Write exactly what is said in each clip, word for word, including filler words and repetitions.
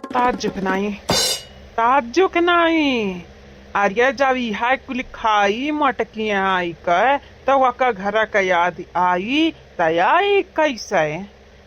ताज्जुब नाई, ताज्जुब नाई। अरे जब इहा कुल खाई मोटकी आई क, त वका घर क याद आई, त आई कैसे?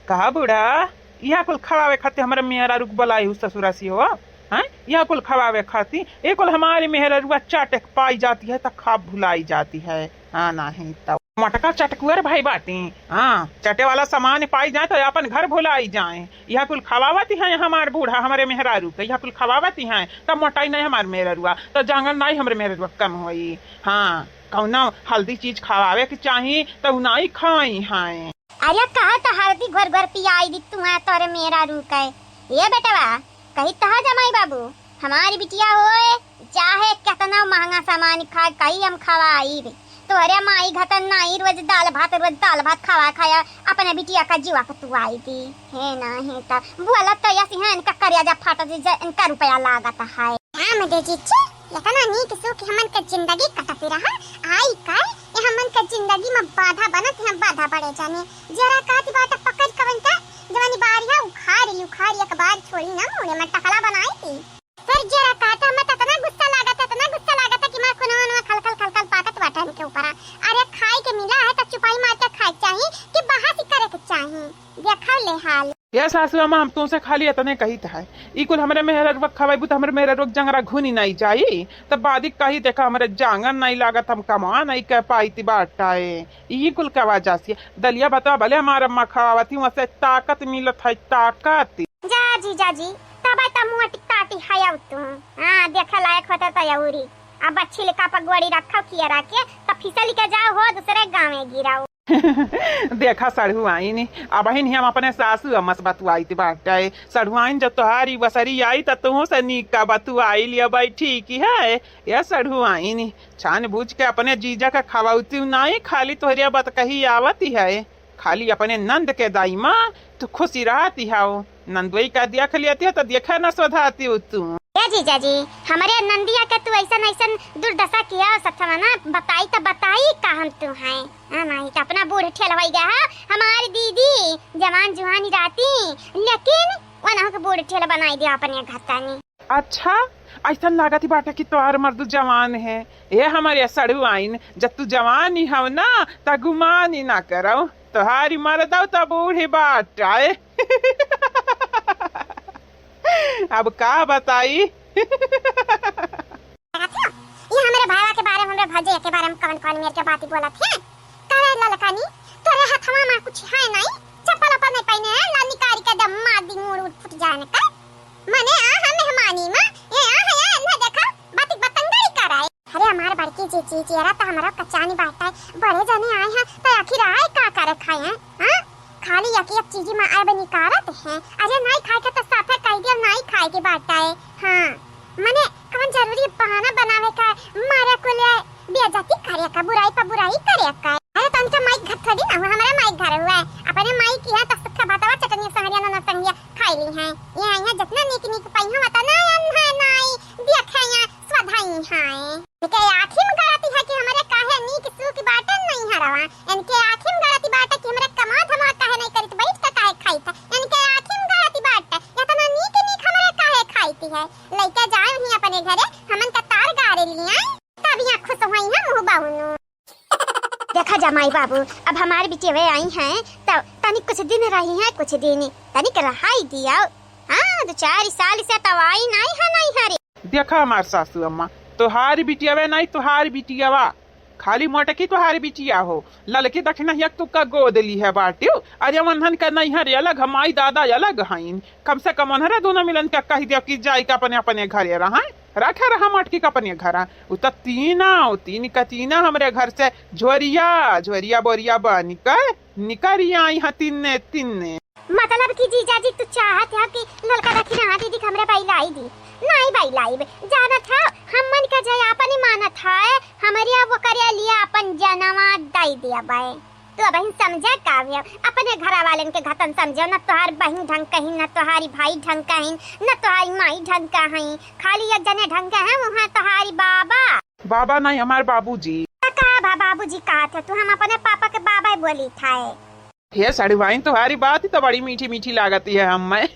कहा बूढ़ा, इहा कुल खवावे खातिर हमरे मेहरारू क बोलाई हु ससुरा से हो? हैं? इहा कुल खवावे खातिर? ए कुल हमारी मेहरारुआ चाटे क पाई जाती है त खा भुलाई जाती है। हाँ, नहीं त मोटका चटकुअर भाई बाटी। हाँ, चटे वाला सामान पाई जाए त अपन घर भुलाई जाए। इहा कुल खवावत है हमार बूढ़ा हमरे मेहरारू क, इहा कुल खवावत है, तब मोटाई नहीं हमार मेहरारुआ, त जांगर नहीं हमरे मेहरारुआ कम होई। हाँ, कौनो हल्दी चीज खवावे क चाही त उ नहीं खाई है। अरे कहा त हल्दी घोर घोर पियाई दी तू है तोरे मेहरारू क। ए बेटवा, कही तहा जमाई बाबू, हमारी बिटिया होए, चाहे केतना महंगा सामान खाए, कही हम खवाइब। तोहरे माई घतन नाई, रोज दाल भात, रोज दाल भात खवा खाया, अपने बिटिया क जीवा क तुआई दी। हे नाही त बोलत त ऐसी हैं, इनका करेजा फाटत जे इनका रुपया लागत है। हाँ, मजे जीजी, एतना नीक सुख हमन क जिंदगी कटत रहा, आई का? ये हमन क जिंदगी में बाधा बनत है, बाधा बड़े जाने। जरा काट बात पकड़ कवन का, जवानी बारिया उखाड़ ली, उखाड़ एक बार छोड़ी ना, मुड़े में टकला बनाई थी। फिर जरा काटा मत, इतना गुस्सा लागत, इतना गुस्सा लागत कि मार खुनवा उनवा खलखल खलखल पाकत बाटन के ऊपर। अरे खाए के मिला है त चुपाई मार के खाए के चाही कि बहासी करे के चाही? देखो ले हाल। ए सासू अम्मा, हम तुमसे खाली इतने कहित है, ई कुल हमरे मेहररुआ खवाइबू त हमरे मेहररुआ के जंगरा घुनी नहीं जाई। त बादी कही देखा हमरे जांगर नहीं लागत, हम कमा नहीं कह पाई ती बाटा है। ई कुल का वजह से दलिया भातवा भले हमार अम्मा खवावत ही, वसे ताकत मिलत है, ताकत। जा जी, जा जी, तब त मोटी ताटी है अब तू। हाँ, देखे लायक होता त अउरी। अब छिलका पर गोड़ी रखो कियरा के, त फिसल के जाओ हो दूसरे गाँवे गिराओ। देखा सढ़ुआइन, अबहिन ही हम अपने सासू अम्मा से बतुआइत बाटे। सढ़ुआइन, जब तोहारी बसरी आई त तुहू से नीक का बतुआई लिया भाई, ठीक ही है। या सढ़ुआइन, छान बूझ के अपने जीजा का खवाउती नाई, खाली तोहरिया बतकही आवती है। खाली अपने नंद के दाई माँ तू खुशी रहती हौ। नंदोई का देख लेती है त देखे न सोधाती हो तू। ए जीजा जी, हमरे नंदिया के तू ऐसन ऐसन दुर्दशा किया सथवा ना, बताई त बताई का हम तू हैं। हाँ, नहीं त अपना बूढ़ ठेल होई गया है, हमारी दीदी जवान जुहानी रहती, लेकिन वनहु के बूढ़ ठेल बनाई दिया अपने घतानी। अच्छा, ऐसन लागत ही बाटे कि तोहार मर्दू जवान है। ए हमरे सड़ुआइन, जब तू जवान ही हव ना, त गुमान ही ना करौ। तोहारी मर्दौ त बूढ़ी बाटे। अब का बताई? देखत हो? ये हमरे भाईवा के बारे में, हमरे भौजैया के बारे में कवन कवन मेर के बाती बोलत है। करे ललकानी, तोरे हथवा में कुछ है नहीं, चप्पल अपन नहीं पहने है, ला निकारी के दम मार दी, मूड़ उड़ फुट जाए न कर। मने आ हम मेहमानी में, ये आ है, ये ना देखा, बाती बतंगड़ी कराए। अरे हमार बड़की जीजी, जियरा त हमरो कचानी बाटे, बड़े जने आए हैं, त आखिर आए का करे खाए हैं, हाँ? खाली एक एक चीज में आए बनी कारत हैं। अरे नाई खाए के त साफे कह दिया, नाई खाए के बाटे, हाँ। मने कवन जरूरी बहाना बनावे का, मारे को ले बेइज्जती करे का, बुराई पर बुराई करे का। अरे तन के माई घर थोड़ी ना हुआ, हमारा माई घर हुआ है। अपने माई की है त सुखा भातवा चटनिया सहरिया ना संगिया खाई ली हैं। ये आई है जितना नीक नीक पइहा वतना अन है नाई, देखे या स्वधाई हैं। इनके आँखी में गलती है कि हमरे काहे नीक सूख बाटे नहीं हरवा। इनके आँखी में गलती बाटे कि हमरे कमा धमा काहे नहीं करित, बैठ के काहे खाइत है। इनके आँखी में गलती बाटे, इतना नीक नीक हमरे काहे खाइत है। लइका जाए ही अपने घरे, हमन का तार गारे लियाई, तब यहाँ खुश होई है मुँह बहुनू। देखा जमाई बाबू, अब हमारे बिटियावे आई हैं, त तनिक कुछ दिन रही हैं, कुछ दिन तनिक रहाई दिया। हाँ, दो चार साल से त आई नहीं है, नहीं हरे। देखा हमार सासू अम्मा, तोहार बिटियावे नहीं, तोहार बिटियावा, खाली मोटकी तोहार बिटिया हो, ललकी दखिनहिया तुका गोद ली है बाटियो। अरे वन्हन का नैहर अलग, हमाई दादा अलग हईन। कम से कम उन्हरे दोनों मिलन के कह दिया कि जाई के अपने, अपने घरे रहा, रखे रहा मटकी के अपने घरा। उ त तीना, उ तीन का तीना हमरे घर से झोरिया, झोरिया बोरिया बन के निकरी आई हैं तिन्ने, तिन्ने। मतलब कि जीजा जी तू चाहत है कि ललका दखिनहा दीदी के हमरे बैलाई दी? नहीं बैलाइब। जानत है, हमन के जे आपन ही मानत है, हमरे अब ओकरे लिए अपन जनवा दई दिया बाए। तू अबहिन समझे का हुआ? अपने घरा वालन के घतन समझे, न तोहार बहिन ढंग कहीं, न तोहारी भाई ढंग कहीं, न तोहारी माई ढंग का हई, खाली एक जने ढंग के हैं, वो हैं तोहारी बाबा। बाबा नहीं, हमार बाबूजी। त का बा बाबूजी कहत है तू? हम अपने पापा के बाबा ही बोली था। हे सड़ुआइन, तुम्हारी बात ही तो बड़ी मीठी मीठी लागती है हमें।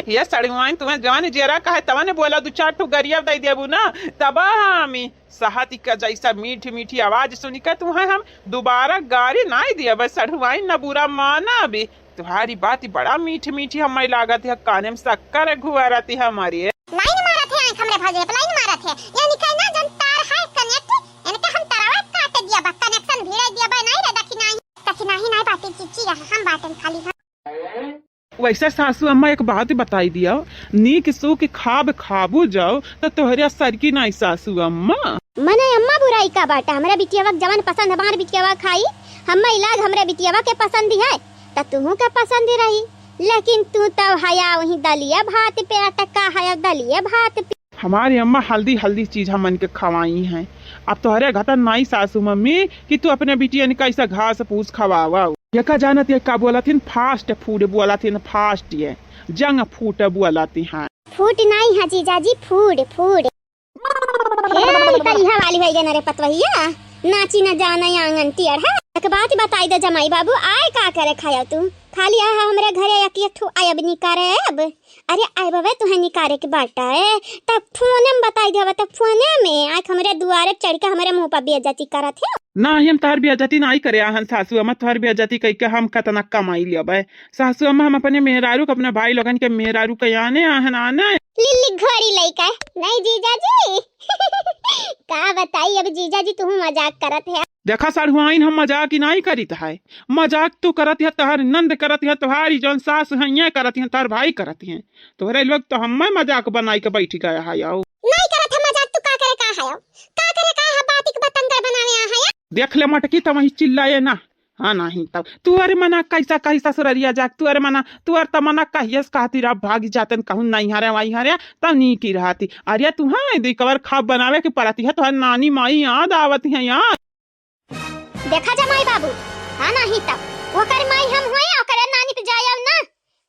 हे सड़ुआइन, तुम्हें जवन जेरा कहे तवन बोला, दू चार ठो गरिया दे देबू ना, तब हम सहत का जैसा मीठी मीठी आवाज सुनी के तुम्हें हम दोबारा गारी नाई देबे। सड़ुआइन, न बुरा माना भी, तुम्हारी बात ही बड़ा मीठी मीठी हमें लागत है, काने में शक्कर घुआ रहती है हमारी। लाइन मारत है आँख हमरे भौजी, लाइन मारत है। यानी कहे ना जन तार है कनेक्ट, इनके हम तारवा काट दिया बा, कनेक्शन भिड़ाई दिया बा, नहीं रे दखिनाही। दखिनाही नहीं बाटे चीची रहा, हम बाटन खाली हम। वैसे सासू अम्मा एक बात बताई दिया, नीक सूख खाब खाबू जाओ, तो तोहरे सर की नहीं सासू अम्मा। मने अम्मा बुराई का बाटे, हमरा बिटियावा के जवन पसंद हमार बिटियावा खाई, हम्मा इलाज हमरा बिटियावा के पसंद है, त तुहू के पसंद रही। लेकिन तू तब हया वही दलिया भात पे अटका है, दलिया भात पे। हमारी अम्मा हल्दी हल्दी चीज हमन के खवाई हैं। अब तोहरे घतन नाई सासू मम्मी कि तू अपने बिटियन का ऐसा घास फूस खवावा। ये का जानत ये का बोलत हिन? फास्ट फूड बोलत हिन, फास्ट ये जंक फूड बोलत हैं। फूड नाई है जीजा जी, फूड, फूड। ए, कहिया वाली होई गए न रे पतवहिया, नाची न जाना आंगन टेढ़ा। एक बात बताई दे जमाई बाबू, आए का करे खाया तू? खाली आहा हमरे घरे एक, एक ठो आयब निकारे अब। अरे आए बबे, तुहे निकारे के बाटा है, तब फोने में बताई देवा, तब फोने में आके हमरे दुआरे चढ़ के हमरे मुंह पर बेइज्जती करत है। ना, हम तोहर बेइज्जती नाई करे आहन सासू अम्मा, तोहर बेइज्जती कई के हम कतना कमाई लेबे। सासू अम्मा, हम अपने मेहरारू के, अपने भाई लोगन के मेहरारू के आने आहन, आने। लिल्ली घोड़ी लइका, नहीं जीजा जी। का बताई अब जीजा जी, तुहू मजाक करत है। देखा सड़ुआइन, हम मजाक ही नाई करित है, मजाक तू करत है, तोहर नंद करत है, तोहारी जौन सास हैं ये करत हैं, तोहर भाई करत हैं, तोहरे लोग तो हम्मे मजाक बनाई के बैठ गया है। आओ। नाई करत है मजाक, तू का करे का है? आओ। का करे का है? बात एक बतंगड़ बनावे आ है। देख ले मटकी, तो वही चिल्लाए ना। हाँ, नहीं तब तू अरे मना कैसा कही ससुररिया जाक, तू अरे मना, तू अरे तमना कहियस कहती रह भागी जातन कहूँ नहीं हरे वही हरे, तब नीक ही रहती। अरे तू हाँ, दे कवर खाब बनावे के पड़ती है, तोहर नानी माई याद आवत है यार। देखा जमाई बाबू, हाँ नहीं तब ओकर माई हम होए, ओकरे नानी पे जायब ना।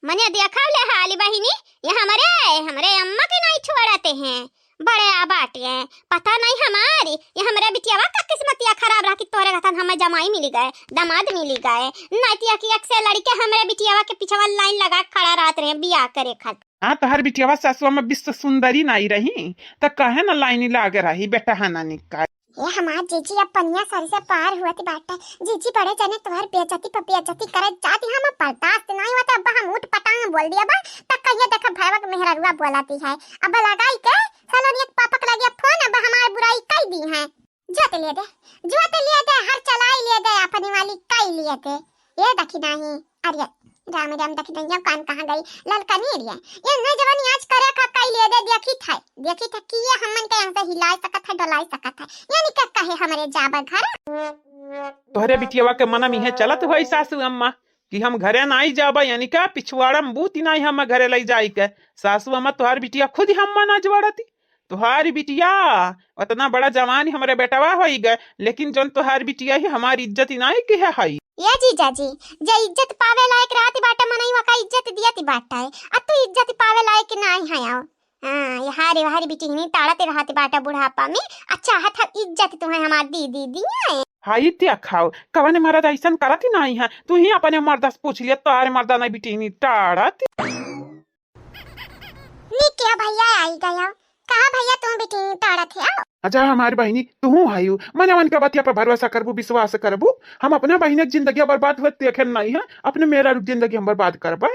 मने देखा ले हाली बहिनी, ये हमरे, हमरे अम्मा के नहीं छोड़ते हैं। बड़े आ बाटे, पता नहीं हमारी, ये हमरे बिटियावा का किस्मतिया खराब रहा कि तोरे घतन हमें जमाई मिली गए, दामाद मिली गए। नहीं तो एक, एक से लड़के हमरे बिटियावा के पिछवा लाइन लगा के खड़ा रहत रहे बियाह करे खातिर। हाँ, तोहर बिटियावा ससुआ में विश्व सुंदरी नहीं रही, तो कहे न लाइन लाग रही बेटा हना निकाल। ए हमार जीजी, अब पनिया सर से पार हुअत बाटे। जीजी, बड़े जने तोहर बेइज्जती पर बेइज्जती करत जात, हम बर्दाश्त नाई होत। अब हम उठ पटांग बोल दिया बा, त कहिया देखा भैया के मेहररुआ बोलती है। अब लगाई के सलोनिया के पापा के लगे फोन, अब हमार बुराई कई दी है। जोत लिए दे, जोत लिए दे, हर चलाई लिए दे, अपनी वाली कई लिए दे। ये दखिनाही, अरे राम राम, दखिनैया कान कहाँ गई? ललकनी रे, ये नहीं जवानी आज करे का कई लिए दे, देखी था, देखी था कि ये हमन के यहाँ से हिलाए सकत है, डोलाए सकत है, यानी का कहे हमरे जाबा घर। तोहरे बिटियावा के मन में इहे चलत होई सासू अम्मा कि हम घरे नाई जाबा, यानी का पिछवाड़ा में बूती नाई हम घरे लई जाई के। सासू अम्मा, तोहार बिटिया खुद ही हम ना जोड़ती। तोहार बिटिया उतना बड़ा जवान हमरे बेटवा होई गए, लेकिन जौन तोहार बिटिया ही हमारी इज्जत ही नाई के है हई। ये जीजा जी, जे इज्जत पावे लायक रहती बाटे मनई, वका इज्जत दियती बाटे, आ तू इज्जत पावे लायक नाई है। आओ। हाँ, ये हारे हारे बिटिहनी ताड़त रहत बाटा बुढ़ापा में। अच्छा, हथ इज्जत तुम्हें हमार दीदी दिए। हाई त्या खाओ, कवन मर्द ऐसन करत ही नहीं है। तू ही अपने मर्द से पूछ लिया, तारे मर्दा नहीं बिटिहनी ताड़त। नी क्या भैया आई गया? कहा भैया तुम बिटिहनी ताड़त है? अच्छा हमारी बहिनी, तू हूँ हायू, मने उनका बतिया पर भरोसा करबू, विश्वास करबू? हम अपने बहिनी के जिंदगी बर्बाद हुए देखे नहीं है, अपने मेरा जिंदगी हम बर्बाद करबे।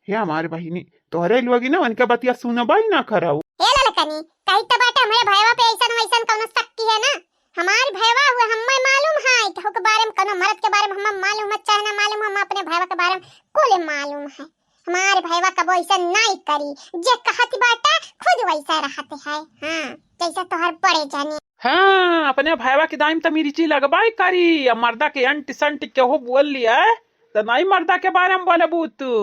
हे हमार बहिनी, तोहरे लोगी ना उनके बतिया सुनबा ही ना करऊ। ए ललकनी, कही त बाटे हमरे भयवा पे ऐसन वैसन कौनो शक्ति है ना। हमार भयवा हुए हमें मालूम है, केहू के बारे में, कौनो मर्द के बारे में हमें मालूम है, चाहे ना मालूम, हम अपने भयवा के बारे में कुल मालूम है। हमार भयवा कबो ऐसन नाई करी, जे कहत बाटे खुद वैसा रहत है। हाँ, जैसे तोहर बड़े जानी। हाँ, अपने भयवा के दाई में त मिर्ची लगबाई करी, अब मर्दा के अंट संट केहू बोल लिया, त नाई मर्दा के बारे में बोलबू तू।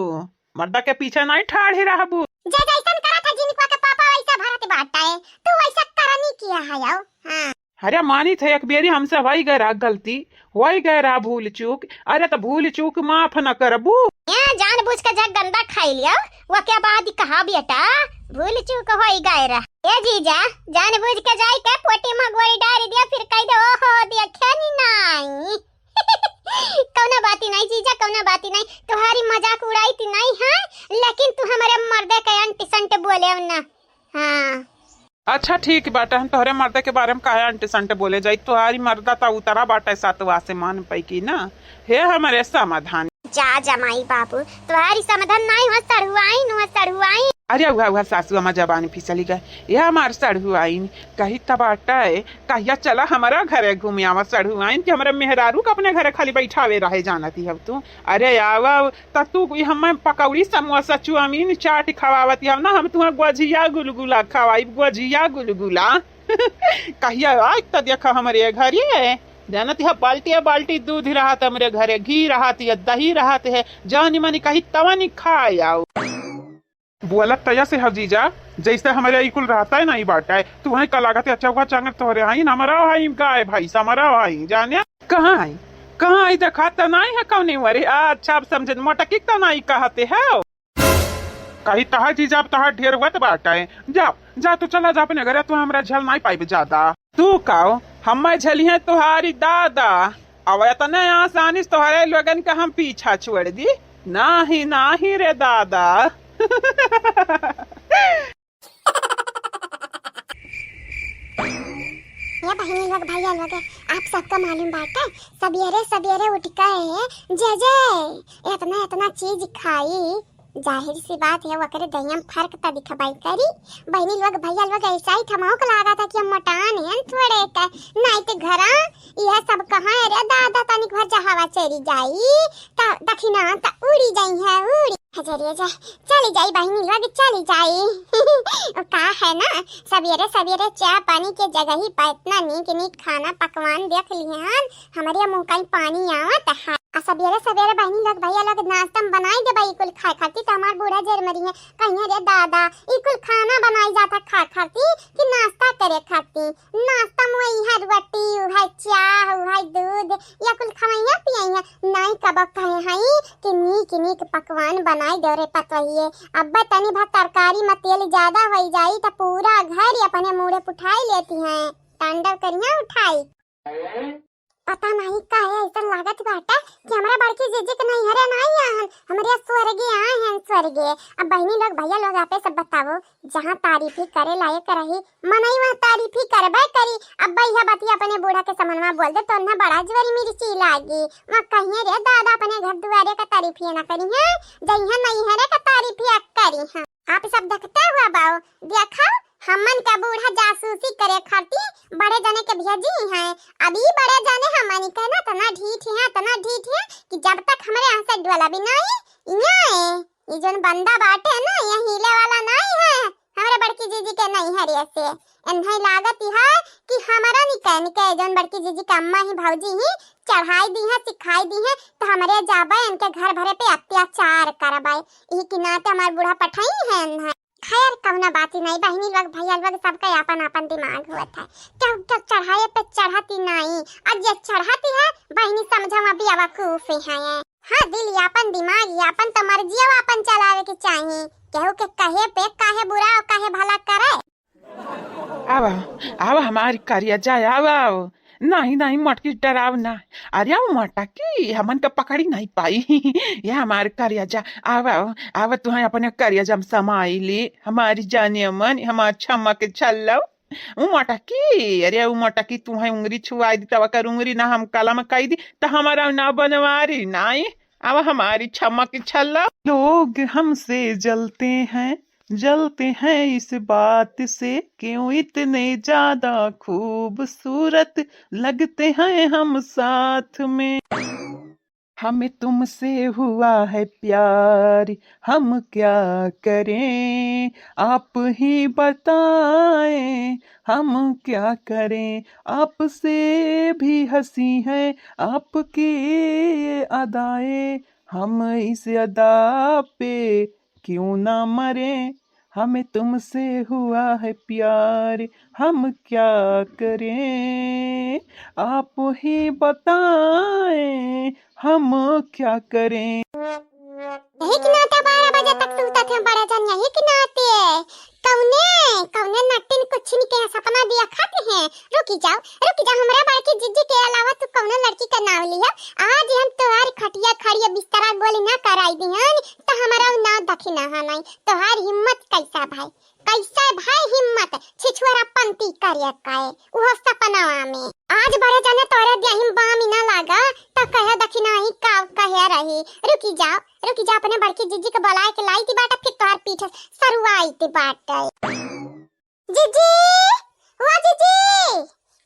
मर्दा के पीछे नाई ठाढ़ी रहबू। जे जैसन करत है जिनका के पापा वैसा भरत बाटा है, तू वैसा करनी किया है आओ। हाँ। अरे मानित है एक बेरी हमसे होई गए रहा गलती, होई गए रहा भूल चूक। अरे त भूल चूक माफ न करबू। ए, जानबूझ के जग गंदा खाई लिया, वो क्या बात कहा बेटा, भूल चूक होई गए रहा। ए जीजा, जानबूझ के जाई के पोटी में गोली डाल दिया, फिर कह दे ओहो देखे नी नाई। कौनो बाती नहीं जीजा, कौनो बाती नहीं, तुम्हारी मजाक उड़ाई थी नहीं है, लेकिन तू हमारे मर्दे के अंट संट बोले ना। हाँ। अच्छा ठीक बाटे, हम तोहरे मर्दे के बारे में काहे अंट संट बोले जाई? तोहारी मर्दा त उतरा बाटे सातवा आसमान पै की ना। हे हमरे समाधान। जा जमाई बाबू, तोहारी समाधान नाई हो, सढ़ुआइन हो, सढ़ुआइन। अरे उहा, उहा सासू अम्मा जबान फिसली गए। ये हमार सढ़ुआइन कही त बाटे, कहिया चला हमारा घरे घूमे आवा सढ़ुआइन, कि हमारे मेहरारू के अपने घरे खाली बैठावे रहे जानती हव तू। अरे आवा, त तू ई हमें पकौड़ी, समोसा, चाउमीन, चाट खवावत हव ना, हम तुहा गोझिया गुलगुला खवाइब, गोझिया गुलगुला। कहिया आइ त देखा हमरे घरे, जानत ह बाल्टिया बाल्टी दूध रहत हमरे घरे, घी रहत है, दही रहत है, जौनी मनी कही तवनी खाए आओ। बोलत त ऐसे हव जीजा, जैसे हमरे ई कुल रहता है ना, ई बाटा है। तू वहीं का लागत है, अच्छा हुआ चांगर तोहरे हईन, हमरा हईन गाय भैंस, हमरा हईन, जाने? कहाँ हईन? कहाँ हईन? देखा त नाई है कौने वरे। आ, अच्छा, अब समझे, मोटकी त नाई कहते है। कही तहा जीजा, अब तहा ढेर हुआ त बाटा है। जा, जा, तू चला जा अपने घरे, तू हमरा झेल नाई पाइबे ज्यादा। तू काओ, हमें झेलिहे तोहारी दादा। अब इतने आसानी से तोहरे लोगन का हम पीछा छोड़ दी? नाही, नाही रे दादा। ये बहिनी लोग, भैया लोग, आप सबका मालूम बाटे, सबेरे सबेरे उठ के जे जे इतना इतना चीज खाई, जाहिर सी बात है, ओकरे दहिया में फर्क त दिखबाई करी। बहिनी लोग, भैया लोग, ऐसा ही थमाओ के लागा था कि हम मोटान हैं थोड़े के, नहीं तो घरा यह सब कहाँ है रे दादा, तनिक भर जहावा चली जाई, त दखिना त उड़ी जाई है, उड़ी। हजरिया जा, चली जाई बहिनी लोग, चली जाई। का है ना, सबेरे सबेरे चाय पानी के जगह ही पर इतना नीक नीक खाना पकवान देख लिए हन, हमरे मुँह कहीं पानी आवत है। आ सबेरे सबेरे बहिनी लोग, भैया लोग, नाश्ता में बनाई देबा ई कुल खाए खातिर, त हमार बूढ़ा जेर मरी है, कहिए रे दादा, ई कुल खाना बनाई जाता खाए खातिर कि नाश्ता करे खातिर? नाश्ता में वही है रोटी, उहै चाह, उहै दूध, या कुल खवैया पियैया। नाई कबो कहे हई कि नीक नीक पकवान बनाई दे रे पतोहिए। अब्बे तनी भर तरकारी में तेल ज्यादा होई जाई त पूरा घर ही अपने मूड़े पुठाई लेती हैं, तांडव करिया उठाई। पता नहीं काहे ऐसन लागत बाटे कि हमरा बड़की जीजी के नैहरे नाई आहन, हमरे स्वर्गे आए हैं, स्वर्गे। अब बहिनी लोग, भैया लोग, आपे सब बताओ, जहाँ तारीफी करे लायक रही, मनई वहाँ तारीफी करबे करी। अब भैया बतिया अपने बूढ़ा के समनवा बोल दे तो उन्हें बड़ा जोरी मिर्ची लागी। वहाँ कहिए रे दादा, अपने घर दुआरे का तारीफिए ना करी हैं, जइहे नैहरे का तारीफिए करी हैं। आप सब देखते हुआ बाओ, देखो, हमन का बूढ़ा जासूसी करे खातिर बड़े जने के भेजी हैं। अब ई बड़े जने हमनी के ना तना ढीठ हैं, तना ढीठ हैं कि जब तक हमरे यहाँ से डोला भी नहीं, इहाँ ए, ई जोन बंदा बाटे ना, ये हिले वाला नहीं है, हमरे बड़की जीजी के नैहरे से। एन्हई लागत है कि हमरा निके निके जोन बड़की जीजी के अम्मा ही, भौजी ही, चढ़ाई दी है, सिखाई दी है, तो हमरे जाबे इनके घर भरे पे अत्याचार करबे। इही के नाते हमार बूढ़ा पठाई है एन्हई। खैर, कौनो बात ही नहीं, बहिनी लोग, भैया लोग, सबका आपन आपन दिमाग होत है। केहू के चढ़ाए पे चढ़ती नहीं, और जे चढ़ती है, बहिनी, समझो, बेवकूफ है। हाँ, दिल आपन, दिमाग आपन, तो मर्जियो आपन चलावे के चाही। केहू के कहे पे काहे बुरा और काहे भला करे? आवा, आवा हमारी करिया जा, आवा, आवा। नहीं, नहीं, मटकी डराव ना। अरे, आवा मटकी, हमन का पकड़ी नहीं पाई। ये हमार करिया जा, आवा, आवा, तुहें अपने करिया जा हम समाई ली। हमारी जाने अमन, हमार छमक छल्लो। उ मटकी, अरे, उ मटकी, तुहें उंगरी छुआई दी, तब कर उंगरी ना हम कलम कई दी, त हमारा ना बनवारी, नाई। अब हमारी छमक छल्ला। लोग हमसे जलते हैं, जलते हैं इस बात से, क्यों इतने ज्यादा खूबसूरत लगते हैं हम साथ में। हमें तुमसे हुआ है प्यार, हम क्या करें, आप ही बताएं, हम क्या करें, आपसे भी हंसी है आपकी ये अदाएं, हम इस अदा पे क्यों ना मरें, हमें तुमसे हुआ है प्यार, हम क्या करें, आप ही बताएं, हम क्या करें। यही के नाते बारह बजे तक सूतत हैं बड़े जन, यही के नाते। कौने, कौने नटिन कुछ छिन के सपना देखत हैं। रुकी जाओ, रुकी जाओ, हमरा बड़की जिज्जी के अलावा तू कौनो लड़की का नाव लिया। आज हम तोहार खटिया खड़िया बिस्तरा गोली ना कराई दिहन, तो हमारा नाव दखिना है नहीं। तोहार हिम्मत कैसा भाई, कैसा भाई हिम्मत, छिछुअरा पंती करे काए, उहो सपनावा में। आज बड़े जने तोरे देहिम बाम ही ना लागा, तो कहे दखिना ही का कहे रही। रुकी जाओ, रुकी जाओ, अपने बड़की जिज्जी के बुलाए के लाई थी बाटा, फिर तोहार पीठ सरुआई थी बाटा। जिज्जी, ओ जिज्जी,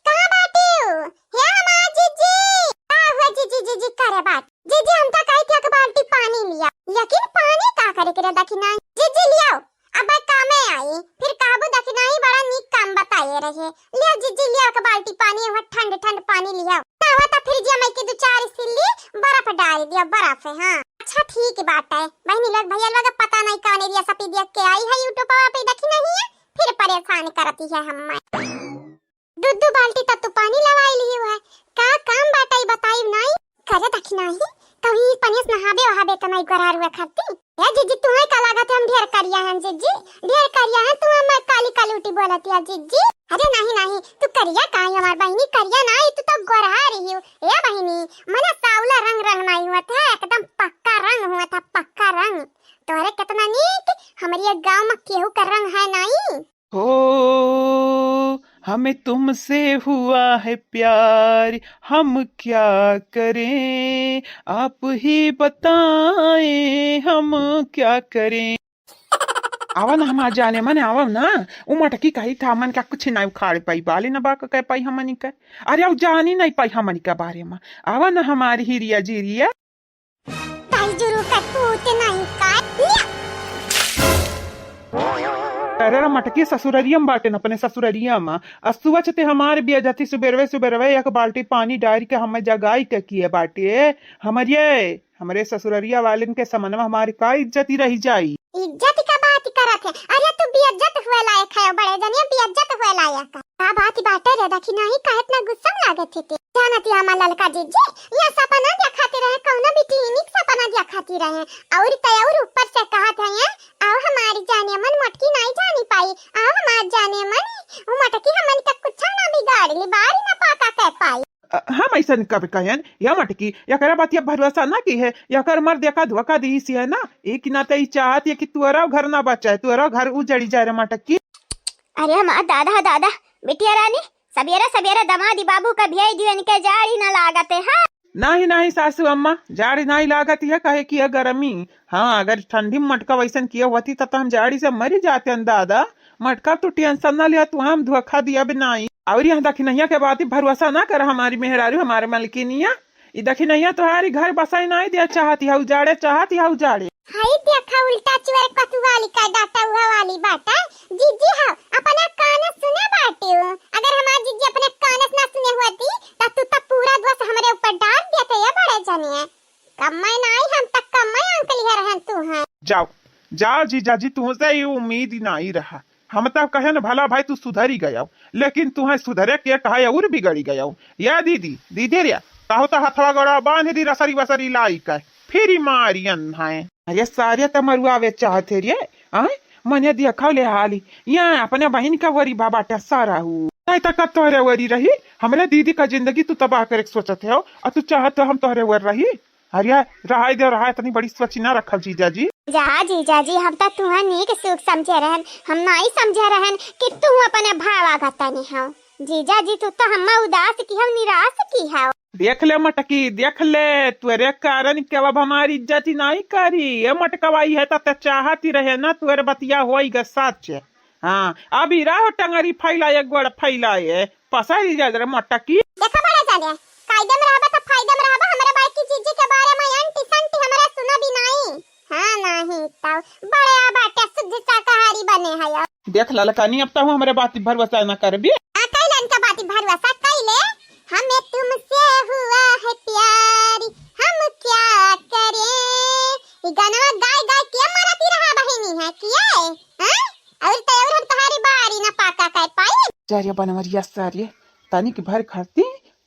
कहाँ बाटिउ? हे हमार जिज्जी, का हुआ जिज्जी, जिज्जी करे बाट? जिज्जी, हम तो कही थी एक बाल्टी पानी लिया, लेकिन पानी का करे के रे दखिना? जिज्जी लियाओ, अब कामे आई, फिर कहबू दखिना ही बड़ा नीक काम बताए रहे। लियाओ जिज्जी, लियाओ एक बाल्टी पानी, वहाँ ठंड ठंड पानी लियाओ। ना हुआ तो फ्रिजिया में के दो चार सिल्ली बर्फ डाल दिया, बर्फ, हाँ। अच्छा ठीक बात है, बहनी लोग भैया लोग पता नहीं कौन एरिया सपी दिया के आई है YouTube पे दखिना ही है, फिर परेशान करती है हमें। दू दू बाल्टी तक तू पानी लवाई ली हुआ है, का काम बाटे बताई नहीं? करे दखिना ही, कभी पनियस नहाबे वहाबे तो नहीं गोरारुआ खाती। ए जिज्जी, तुम्हें का लागत है हम ढेर करिया हैं जिज्जी, ढेर करिया हैं तू हमार काली काली उठी बोलत है जिज्जी। अरे नहीं नहीं, तू करिया काहे हमार बहिनी, करिया नहीं, तू तो गोरहा रही हो। ए बहिनी, मने सावला रंग रंग नहीं हुआ था, एकदम पक्का रंग हुआ था, पक्का रंग। तोहरे कितना नीक, हमारे ये गांव में केहू का रंग है नहीं। हो, हमें तुमसे हुआ है प्यार, हम क्या करें, आप ही बताएं, हम क्या करें। आवा ना हमार जाने मन, आवा ना। उ मटकी कही था, मन का कुछ नहीं उखाड़ पाई, बाली ना बाक कह पाई हमनी का। अरे, अब जानी नहीं पाई हमनी का बारे में। आवा ना हमारी हिरिया जिरिया। ताई जुरू का पूत नहीं का। लिया। अरे रे मटकी, ससुररिया में बाटे न, अपने ससुररिया में। आ सुबह चते हमारे बेइज्जती, सुबेरवे सुबेरवे एक बाल्टी पानी डाल के हमें जगाई के किए बाटे। हमरे, हमरे ससुररिया वालन के समनवा हमारी का इज्जती रही जाई। इज्जत का बात करत है? अरे तू बेइज्जत हुए लायक है, बड़े जनिया बेइज्जत हुए लायक है। का बात बाटे रे, देखी नहीं काहे इतना गुस्सा लागत है ते? जानती हमार ललका जिज्जी, यह सपना देखाती रहे, कौनो बिटिनिक सपना देखाती रहे। और ते और ऊपर से कहत है, "आओ हमारी जाने मन मोटकी नहीं जानी पाई, आओ हमार जाने मन, वो मोटकी हमन का कुछ ना बिगाड़ ली, बारी ना पाका कह पाई।" अ, हम ऐसन कब कहन? या मटकी, यकरा बात या भरोसा ना की है, यकर मर देखा धोखा दी सी है ना, एक नाते ही चाहत है कि तुअरा घर ना बचाए, तुअरा घर उजड़ी जाए रे मटकी। अरे हमार दादा, दादा, बिटिया रानी, सबेरे सबेरे दमादी बाबू का भेज दियो, इनके जाड़ी ना लागत है, हाँ? नहीं, नहीं सासू अम्मा, जाड़ी नहीं लागत है, कहे कि यह गर्मी। हाँ, अगर ठंडी में मटका वैसन किया होती तब तो हम जाड़ी से मरी जाते हैं दादा। मटका तू टेंशन ना लिया, तू हम धोखा दिया भी नहीं। और यहाँ दखिनैया के बात ही भरोसा ना कर, हमारी मेहरारू, हमारे मलकिनिया। ई दखिनैया तोहारी घर बसाई नहीं दिया चाहती है, उजाड़े चाहती है, उजाड़े। हाय देखा उल्टा चुअर कतुआली का डाटा उहा वाली बाटा। जिज्जी हो, अपना कान सुने बाटे हो। अगर हमार जिज्जी अपने कान से ना सुने होती, त तू त पूरा दोष हमरे ऊपर डाल देते ये बड़े जनिए। कम्मे नाई हम तक कम्मे अंकल है रहन तू हैं। जाओ, जाओ जीजा जी, तुमसे ही उम्मीद ही नाई रहा। हम तब कहे न भला भाई तू सुधरी गया, लेकिन तुहे सुधरे के कहा और बिगड़ी गया। या दीदी, दीदी रे, कहो तो हथवा गोड़ा बांध दी रसरी वसरी लाई के, फिर ही मारियन है। अरे सारे त मरुआवे चाहत है रे, आय? मने देखा ले हाली, या अपने बहिन का वरी बाबा टे सारा हूँ। नहीं तो कब तोहरे वरी रही, हमरे दीदी का जिंदगी तू तबाह करे के सोचत हो, और तू चाहत हो हम तोहरे वर रही? अरे रहाई दे, रहाई, इतनी बड़ी सोची ना रखल जीजा जी। जा जीजा जी, हम तो तुहा नीक सुख समझे रहन, हम नाई समझे रहन कि तू अपने भावा गतनी हो। जीजा जी, तू तो हम्मा उदास की हो, निराश की हो। देख ले मटकी, देख ले, तोरे कारण के अब हमारी इज्जत ही नाई करी। ए मटकवा, ई है त ते चाहत ही रहे ना, तोरे बतिया होई ग सच। हाँ, अब ई रहो टंगरी फैलाए, गोड़ फैलाए, पसारी जा जरा मटकी। देखा बड़ा जाने, कायदे में रहबा त फायदे में रहबा, हमरे बड़की जीजी के बारे में एंटी संटी हमरा सुना भी नाई। हाँ, नाही तब बड़े आ बाटे शुद्ध शाकाहारी बने है अब। देख ललकानी, अब तहु हमरे बात भरोसा ना करबी। आ कैलन का बात भरोसा कैले, हमें तुमसे हुआ है प्यार, हम क्या करें। ई गाना गाय गाय के मरती रहा बहिनी है किए, हाँ? और तो और हम तोहारी बारी ना पाका कर पाई। जा रे बनवरिया सारे, तनिक भर खाती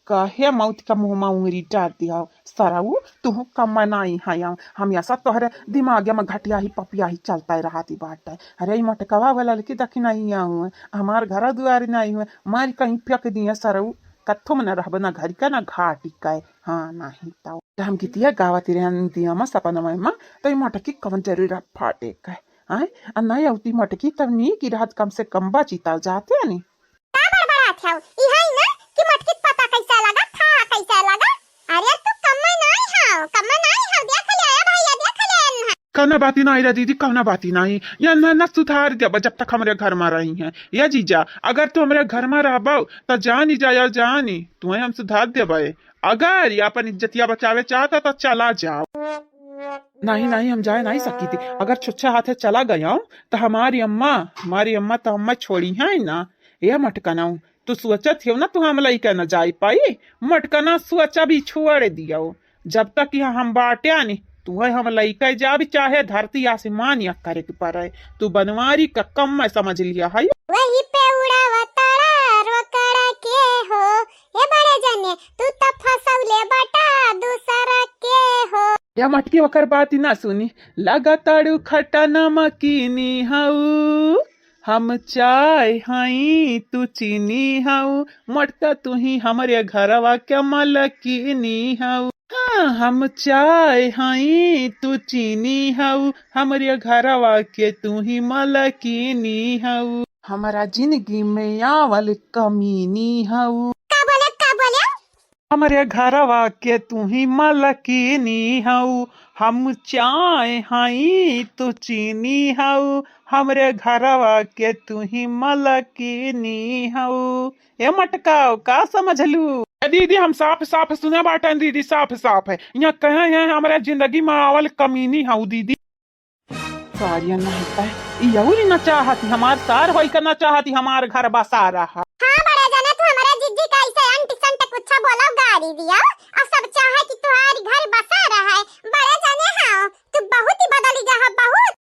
कहे मौत का मुँह मा उंगरी डार दिया हो। सरऊ, तुहू कम्मा नाई है, हम ऐसा तोहरे दिमाग मा घटिया ही पपिया ही चलता रहती बाटे। अरे, ई मोटकवा वाला लड़की देखी नाई आऊँ, हमार घर दुआर नाई हुए, मारी कहीं फेंक दिए सरऊ, कत्थो में न रहब, ना घर का, ना घाटी का। हाँ, नहीं तो हम गीतिया गावत रहन दिया मा सपनवा मा, तो ई मोटकी कौन जरूरी रहा फाटे का? आय, आ नहीं आवती मोटकी तब नीक ही रहत, कम से कम बचिता जाते नहीं। का बड़बड़ात हौ? इहै ना कि मटकी पता कैसे लगा, था कैसे लगा? अरे तू कम्मै नाई हौ, कम्मै नाई हौ, देख ले, ए भैया, देख ले एन्हा। कौनो बाती नाई रे दीदी, कौनो बाती नाई। एन्हा ना सुधार देबा जब तक हमरे घर मा रही हैं। या जीजा, अगर तू हमरे घर मा रहबौ, त जानी जा या जानी, तुहैं हम सुधार देबे। अगर ये अपन इज्जतिया बचावे चाहता, त चला जाओ। नहीं, नहीं, हम जाए नहीं सकी थी। अगर छुच्छा हाथे चला गया, त हमारी अम्मा, हमारी अम्मा त हम्मै छोड़ी है ना। ए मटकनऊ, तू सोचत हियो ना, तू हम लइके न जाई पाई। मटकना सोचा भी छोड़ दियो। जब तक यहाँ हम बाटे आनी, तुहैं हम लइके जाबी, चाहे धरती आसमान या करे के पड़े। तू बनवारी का कम्मै समझ लिया है। वही पे उड़ावा तारा रोकड़ा के हो, ए बड़े जने, तू त फसौले बाटा दूसरा के हो। या मटकी ओकर बात ही ना सुनी, लगा ताड़ू खट्टा नमकीनी हऊ। हम चाय हई, तू चीनी हऊ, मटका तू ही हमरे घरवा के मलकिनी हऊ। हाँ, हम चाय हई, तू चीनी हऊ, हमरे घरवा के तू ही मलकिनी हऊ। हमरा जिंदगी में आवल कमीनी हऊ। का बोले, का बोले? हमरे घरवा के तू ही मलकिनी हऊ, हम चाय हई तू चीनी हऊ, हमरे घरवा के तू ही मलकिनी हऊ। ए मटकाओ, का समझलू? ए दीदी, हम साफ साफ सुने बाटन दीदी, साफ साफ है। यहाँ कहे हैं हमरे जिंदगी में आवल कमीनी हऊ दीदी। सारिया नहीं पाए, ई अउरी न चाहती, हमार सार होई का न चाहती, हमार घर बसा रहा। हाँ बड़े जने, तू हमारे जिज्जी का ऐसे अंट संट कुछ बोलो, गारी दिया, और सब चाहे कि तुम्हारी घर बसा रहा है। बड़े जने, हाँ, तू बहुत ही बदली गया है, बहुत।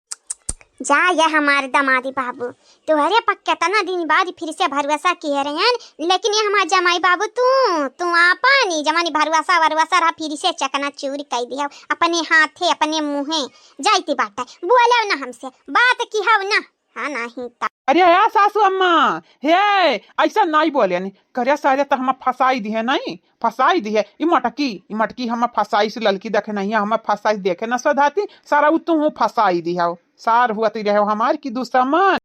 जा ये हमार दमादी बाबू, तोहरे पर केतना दिन बाद फिर से भरोसा किहे रहन, लेकिन ये हमार जमाई बाबू तू, तू आपन ई जमानी भरोसा वरोसा रहा फिर से चकनाचूर कइ दिहौ, अपने हाथे, अपने मुँहे जाइती बाटे, बोलेव ना हमसे, बात किहौ ना, हाँ नहीं त। अरे या सासू अम्मा, हे, ऐसा नहीं बोले नहीं, करे सारे तो हम फंसाई दिहे नहीं, फंसाई दिहे, ई मटकी, ई मटकी हम फंसाई से ललकी देखे नहीं, हम फंसाई देखे न सधाती, सारा उ तू फंसाई दिहौ, सार हुआ ती रहे हमार की दुश्मन।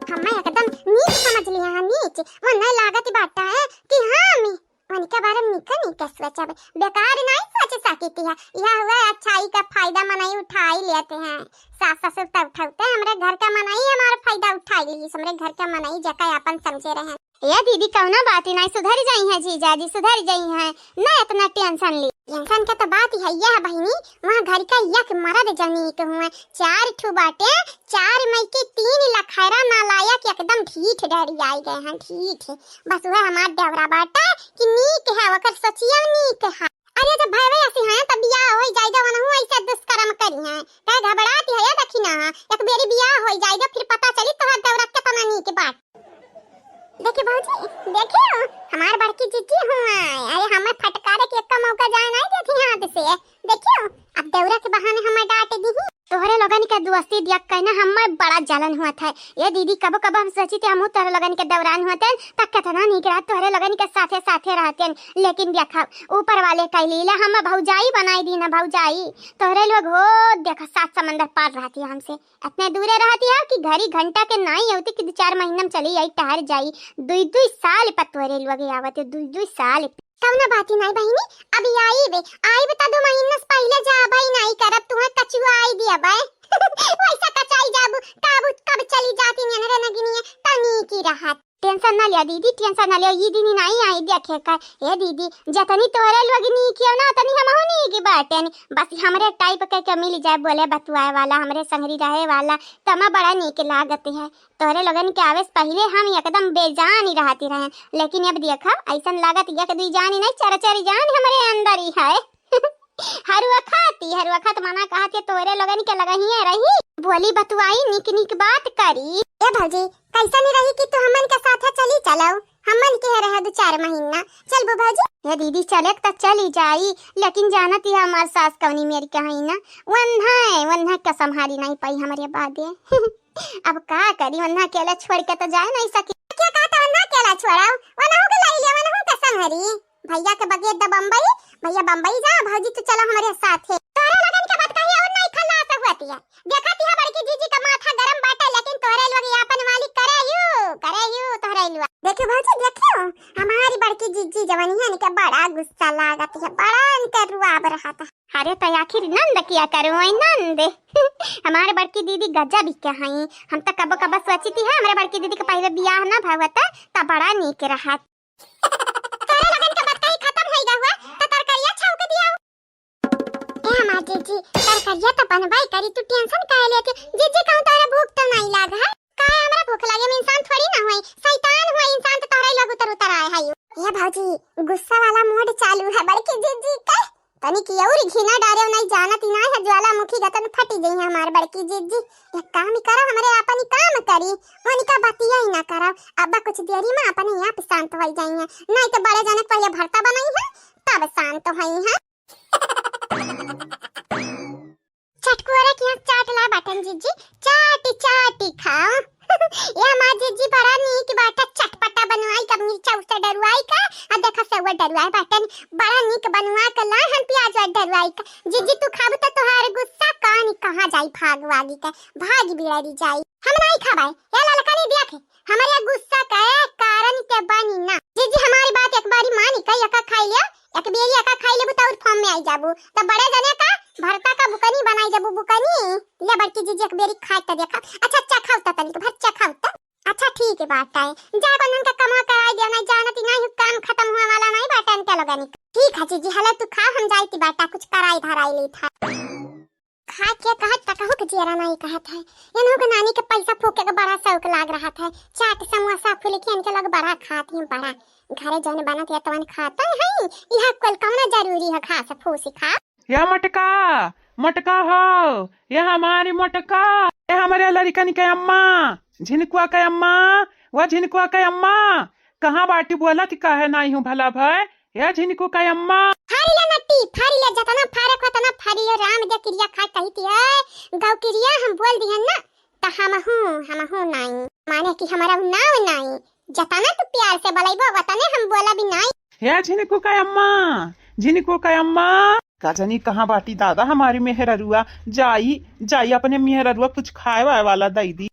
हम्मे एकदम नीच समझ लिया है, नीच। वो नहीं लागत बाटा है कि हम उनके बारे में नीक नीक सोचब, बेकार नहीं सोच सकी है। यह हुआ अच्छाई का फायदा मनई उठाई लेते हैं। सास ससुर तो उठाते हैं, हमरे घर का मनई हमारा फायदा उठाई ली, हमरे घर का मनई जका अपन समझे रहे। ए दीदी, कौनो बात नहीं, सुधर जाई है जीजा जी, सुधर जाई है, ना इतना tension ली। Tension के तो बात ही है यह बहिनी, वहाँ घर का एक मर्द जनीक हुए, चार ठू बाटे, चार मई के तीन लखैरा नालायक एकदम ढीठ डरी आई गए हैं, ढीठ। बस वह हमार देवरा बाटे कि नीक है, ओकर सोचिया नीक है। अरे जब भयवे ऐसी हैं तब बियाह होई जाएगा, वनहु ऐसे दुष्कर्म करी हैं, कहे घबराती है, ये देखी ना, एक बेरी बियाह होई जाएगा, फिर पता चली तोहर देवरा केतना नीक बाट। देखी भौजी, देखी हो, हमार बड़की जिज्जी हुआ है। अरे हमें फटकारे के एक मौका जाए नहीं देती हाथ से। देखी हो, अब देवरा के बहाने हमें डांट दी। तोहरे लोगन के दोस्ती दिया कहना हमें बड़ा जलन हुआ था। ये दीदी, कबो कबो हम सोची थे हमहू तोहरे लोगन के देवरान हुआ थे, त कितना नीक रहत तोहरे लोगन के साथे साथे रहते। लेकिन देखा, ऊपर वाले कह लीला हम भौजाई बनाई दी ना भौजाई। तोहरे लोग हो देखा सात समंदर पार रहती हमसे। इतने दूरे रहती है कि घड़ी घंटा के नाई होती कि दो चार महीना में चली आई, टहर जाई। दुई दुई साल पर तोहरे लोग आवत है, दुई दुई साल। कौनो बात ही नहीं बहिनी, अभी आईबे, आईबे तो दो महीना से पहले जाबे नहीं करब, तुम्हें कचुआ आई दिया बे। वैसा कचाई जाबू, काबू कब चली जाती नियन रे नगिनिया, तो नीक ही रहत। Tension ना लिया दीदी, tension ना लिया, ये दिन ही नहीं आई देखे का। ए दीदी, जतनी तोहरे लोग नीक हो ना, उतनी हमहू नीक बाटेन। बस हमरे type के, के मिल जाए, बोले बतुआए वाला, हमरे संगरी रहे वाला, तमा बड़ा नीक लागत है। तोहरे लोगन के आवे से पहिले हम एकदम बेजान ही रहती रहेन, लेकिन अब देखा, ऐसन लागत एक दुई जान ही नहीं, चार चार जान हमरे अंदर ही है। हरुआ खाती, हरुआ खात मना कहत है तोरे लोगन के लगहिए रही। बोली बतुआई, निक निक बात करी। ए भौजी, कैसन रही कि तू हमन के साथे चली चलऊ, हमन के रह दो चार महीना, चलबू भौजी? ए दीदी, चले के त चली जाई, लेकिन जानत ही हमार सास कवनी मेर के हई ना, वन्हा, वन्हा के संभारी नहीं पाई हमरे बादे। अब का करी, वन्हा अकेला छोड़ के तो जाए नहीं सकी। क्या कहता वन्हा अकेला छोड़ाऊ, वनहू के लाई ले, वनहू के संभारी। भैया के बगेर द बम्बई, भैया बम्बई जा, भौजी तू चलो हमरे साथे। तोहरे लोगन के बात कही और नहीं खल्लास हुआती है। देखत ही बड़की जीजी का माथा गरम बाटे, लेकिन तोहरे लोग ये अपन मालिक करे यू, करे यू तोहरे लोग। देखो भौजी, देखो, हमारी बड़की जीजी जवनिया इनके बड़ा गुस्सा लागत है, बड़ा इनके रुआब रहत है। अरे तो आखिर नंद क्या करो, ओए नंद। हमारे बड़की दीदी गजब ही के हई। हम तो कबो कबो सोची थी है, हमारे बड़की दीदी के पहले बियाह ना भवत, तब बड़ा नीक रहत। तोरे लोगन के बतकही खत्म होई गवा, त तरकरिया छौंक दिया। ए हमार जीजी, तरकरिया त बनबाई करी, तू tension काहे लेत है? जीजी, कहूँ तोरे भूख तो नहीं लाग है? काहे हमरा भूख लागे? हम इंसान थोड़ी ना होई, शैतान होई, इंसान तो तोहरे लोग उतर उतर आए है। ए भौजी, गुस्सा वाला mood चालू है बड़की जीजी का। तनी की और घिना डारे नहीं जानत ही ना है, ज्वालामुखी गतन फटी गई है हमार बड़की जीजी। एक काम ही करो, हमरे अपन ही काम करी, उनका बतिया ही ना करो। अब कुछ देरी में अपने आप शांत हो जाई है, नहीं तो बड़े जने के पहले भरता बनाई है, तब शांत होई है। चटकोरे के यहाँ चाट ला बाटन जीजी, चाटी चाटी खाओ। ए हमार जीजी बड़ा नीक बाटा, चटपटा बनवाई का, मिर्चा उर्चा डरुआई का, आ देखा सेवा डरुआई बाटन, बड़ा नीक बनवा के ला हम प्याज वाज डरुआई का। जीजी तू खाबू त तोहार गुस्सा कानी कहाँ जाई, भाग वागी के, भाग बिड़ारी जाई। हम नहीं खाबाई, ए ललका नहीं दिया थे, हमारे गुस्सा का कारण के बानी ना। जीजी हमारी बात एक बारी मानी, कई एका खाई लिया, एक बेरी एका खाई लेबू त और form में आई जाबू। त बड़े जने का भरता का बुकनी बनाई जाबू, बुकनी। ले बड़की जीजी एक बेरी खाई त देखा। अच्छा चखाऊ त तनिक भर चखाऊ त। अच्छा ठीक है बात है। जा कोनो उनका कमवा कराई दिया, नहीं जानती नहीं काम खत्म हुआ वाला नहीं बाटा इनके लोगनी। ठीक है जीजी, हले तू खा, हम जाई ती बाटा कुछ कराई धराई ली था। खा के कहत त कहूँ के जियरा नहीं कहत है। इन्हों के नानी के पैसा फूके के बड़ा शौक लाग रहा था। चाट समोसा फुलकी इनके लोग बड़ा खात ही बड़ा। घरे जौन बनत है तवन खात है। यह कुल कौन जरूरी है घास फूस खा? या मोटका, मोटका हो, या हमारी मोटका, या हमारे लड़कन के अम्मा, झिनकुआ के अम्मा, वह झिनकुआ के अम्मा, कहाँ बाटी बोलत काहे नहीं हूँ भला भय? ए झिनकू का अम्मा। फारी ले नट्टी, फारी ले, जतना फारे को तना फारी ले, राम दे किरिया खा कही थी है, गौ किरिया हम बोल दिहन ना, त हमहू, हमहू नाई, माने कि हमारा नाव नाई, जतना तू प्यार से बोलैबो, वतने हम बोला भी नाई। हे झिनकू का अम्मा, झिनकू का अम्मा। का जानी कहाँ बाटी दादा हमारी मेहररुआ, जाई, जाई अपने मेहररुआ कुछ खाए वाए वाला दई दी।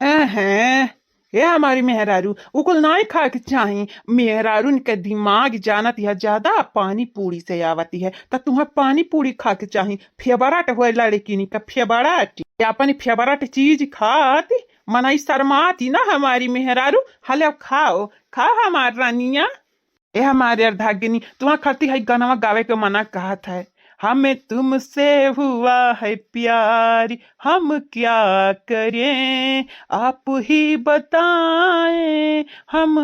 एहें, ए हमारी मेहरारू, उ कुल नाई खाए के चाही। मेहरारून के दिमाग जानत यह ज्यादा पानी पूरी से आवत है, त तुम्हें पानी पूरी खा के चाही। फेवरेट होए लड़किनी का फेवरेट। ये अपनी फेवरेट चीज खात मनई शर्माती ना हमारी मेहरारू। हले खाओ, खाओ हमार रानिया। ए हमारे अर्धागिनी, तुम्हार खातिर हई गनवा गावे के मना कहत है। हमें तुमसे हुआ है प्यार, हम क्या करें, आप ही बताएं, हम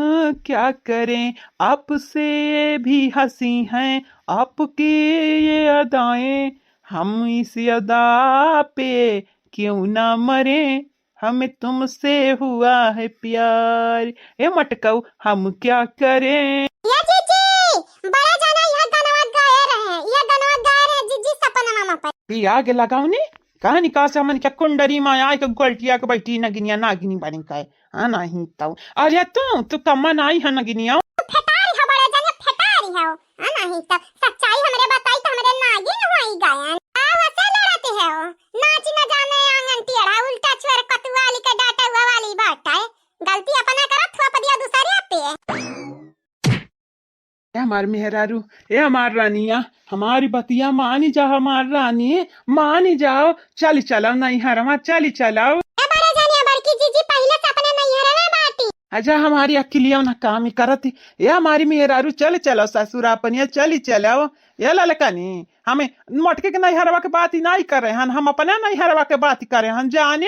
क्या करें, आपसे भी हंसी हैं आपकी ये अदाएं, हम इस अदा पे क्यों ना मरें। हमें तुमसे हुआ है प्यार, ए मटकऊ, हम क्या करें। या जीजी, बड़ा जाना यह गनवा गाए रहे, यह गनवा गाए रहे जीजी सपनवा में पर। ई आगे लगावनी, कहानी का से हमन के कुंडरी में आए के गोलटिया के बैठी नगिनिया नागिनी बनी का है। हाँ, नहीं तो। अरे तू, तू कम्मा नाई है नगिनिया। फेटारी हो बड़ा जाने, फेटारी हो। हाँ, नहीं तो। सच्चाई हमरे बताई तो हमरे नागिन होई गायन। आ वसे लड़ते हो। नाच न जाने आंगन टेढ़ा, उल्टा छोर कतुआली के डांटे हुआ वाली बात है। गलती अपना करा, थोप दिया दूसरे पे। ए हमार मेहरारू, ए हमार रानिया, हमारी बतिया मानी जा, हमार रानी, मानी जाओ, चली चलाओ नैहरवा, चली चलाओ। ए बड़े जानिया, बड़की जीजी पहिले से अपने नैहरवा बाटी। अच्छा, हमारी अकिलिया ना काम ही करत ही। ए हमारी मेहरारू, चली चलाओ ससुरा अपनिया, चली चलाओ। ए ललकनी, हमें मोटके के नैहरवा के बात ही नहीं करे हन, हम अपने नैहरवा के बात ही करे हन, जाने।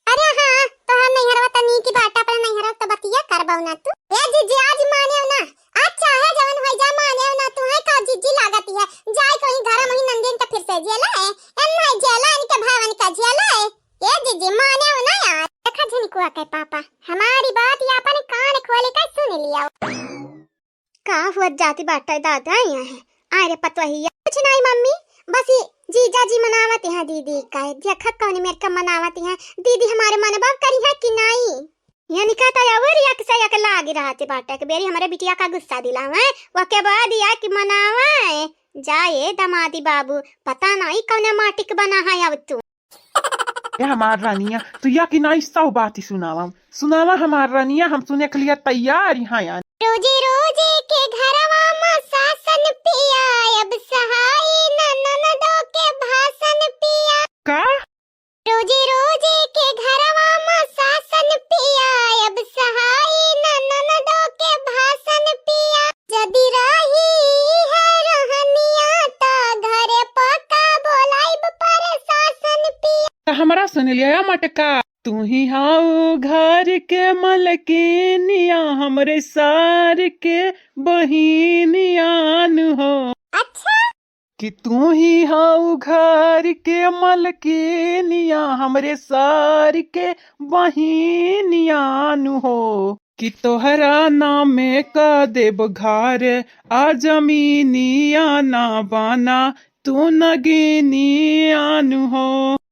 अरे हाँ, तोहार नैहरवा त नीक बाटे, अपने नैहरवा त बतिया करबौ ना तू। ए जीजी, आज मानेव ना, अच्छा है, जवन होइ जा, माने ना तू है का जिज्जी लागत है, जाए कोई घर में ही नंदिन के फिर से जेला है, एन नहीं जेला, इनके भावन का जेला है। ए जिज्जी, माने ना यार। देखा झिनकुआ के पापा, हमारी बात ये अपन कान खोले के सुन लिया। का हुआ जाती बाटे दादा यहाँ है? अरे पतोहिया, कुछ नहीं मम्मी, बस ये जीजा जी मनावत हैं दीदी का, देखा कौन मेर का मनावत हैं दीदी, हमारे मन बाप करी है कि नहीं? यानी कहता है और यक से यक लाग रहते बाटे, एक बेरी हमारे बिटिया का गुस्सा दिलावे, वके बाद या कि मनावे। जाए दमादी बाबू, पता नहीं कौन माटी के बना है अब तू। ए हमार रानिया, तू या कि नाई सौ बात ही सुनावा, सुनावा हमार रानिया, हम सुने के लिए तैयार ही हैं यार। रोजे रोजे के घरवा में शासन पिया, अब सहाय न ननदो के भाषण पिया। का? रोजे रोजे के घरवा में शासन पिया, अब सहाय न ननदो के भाषण पिया। जदि रही है रहनिया त घरे पक्का बोलाइब प्रशासन पिया। त हमरा सुन लिया मटका, तू ही हाउ घर के मलकिनिया, हमरे सार के बहिनिया नु हो। अच्छा? कि तू ही हाउ घर के मलकिनिया, हमरे सार के बहिनिया नु हो। कि तोहरा नामे क देब घर आ जमीनिया, ना बना तू नगिनिया नु हो।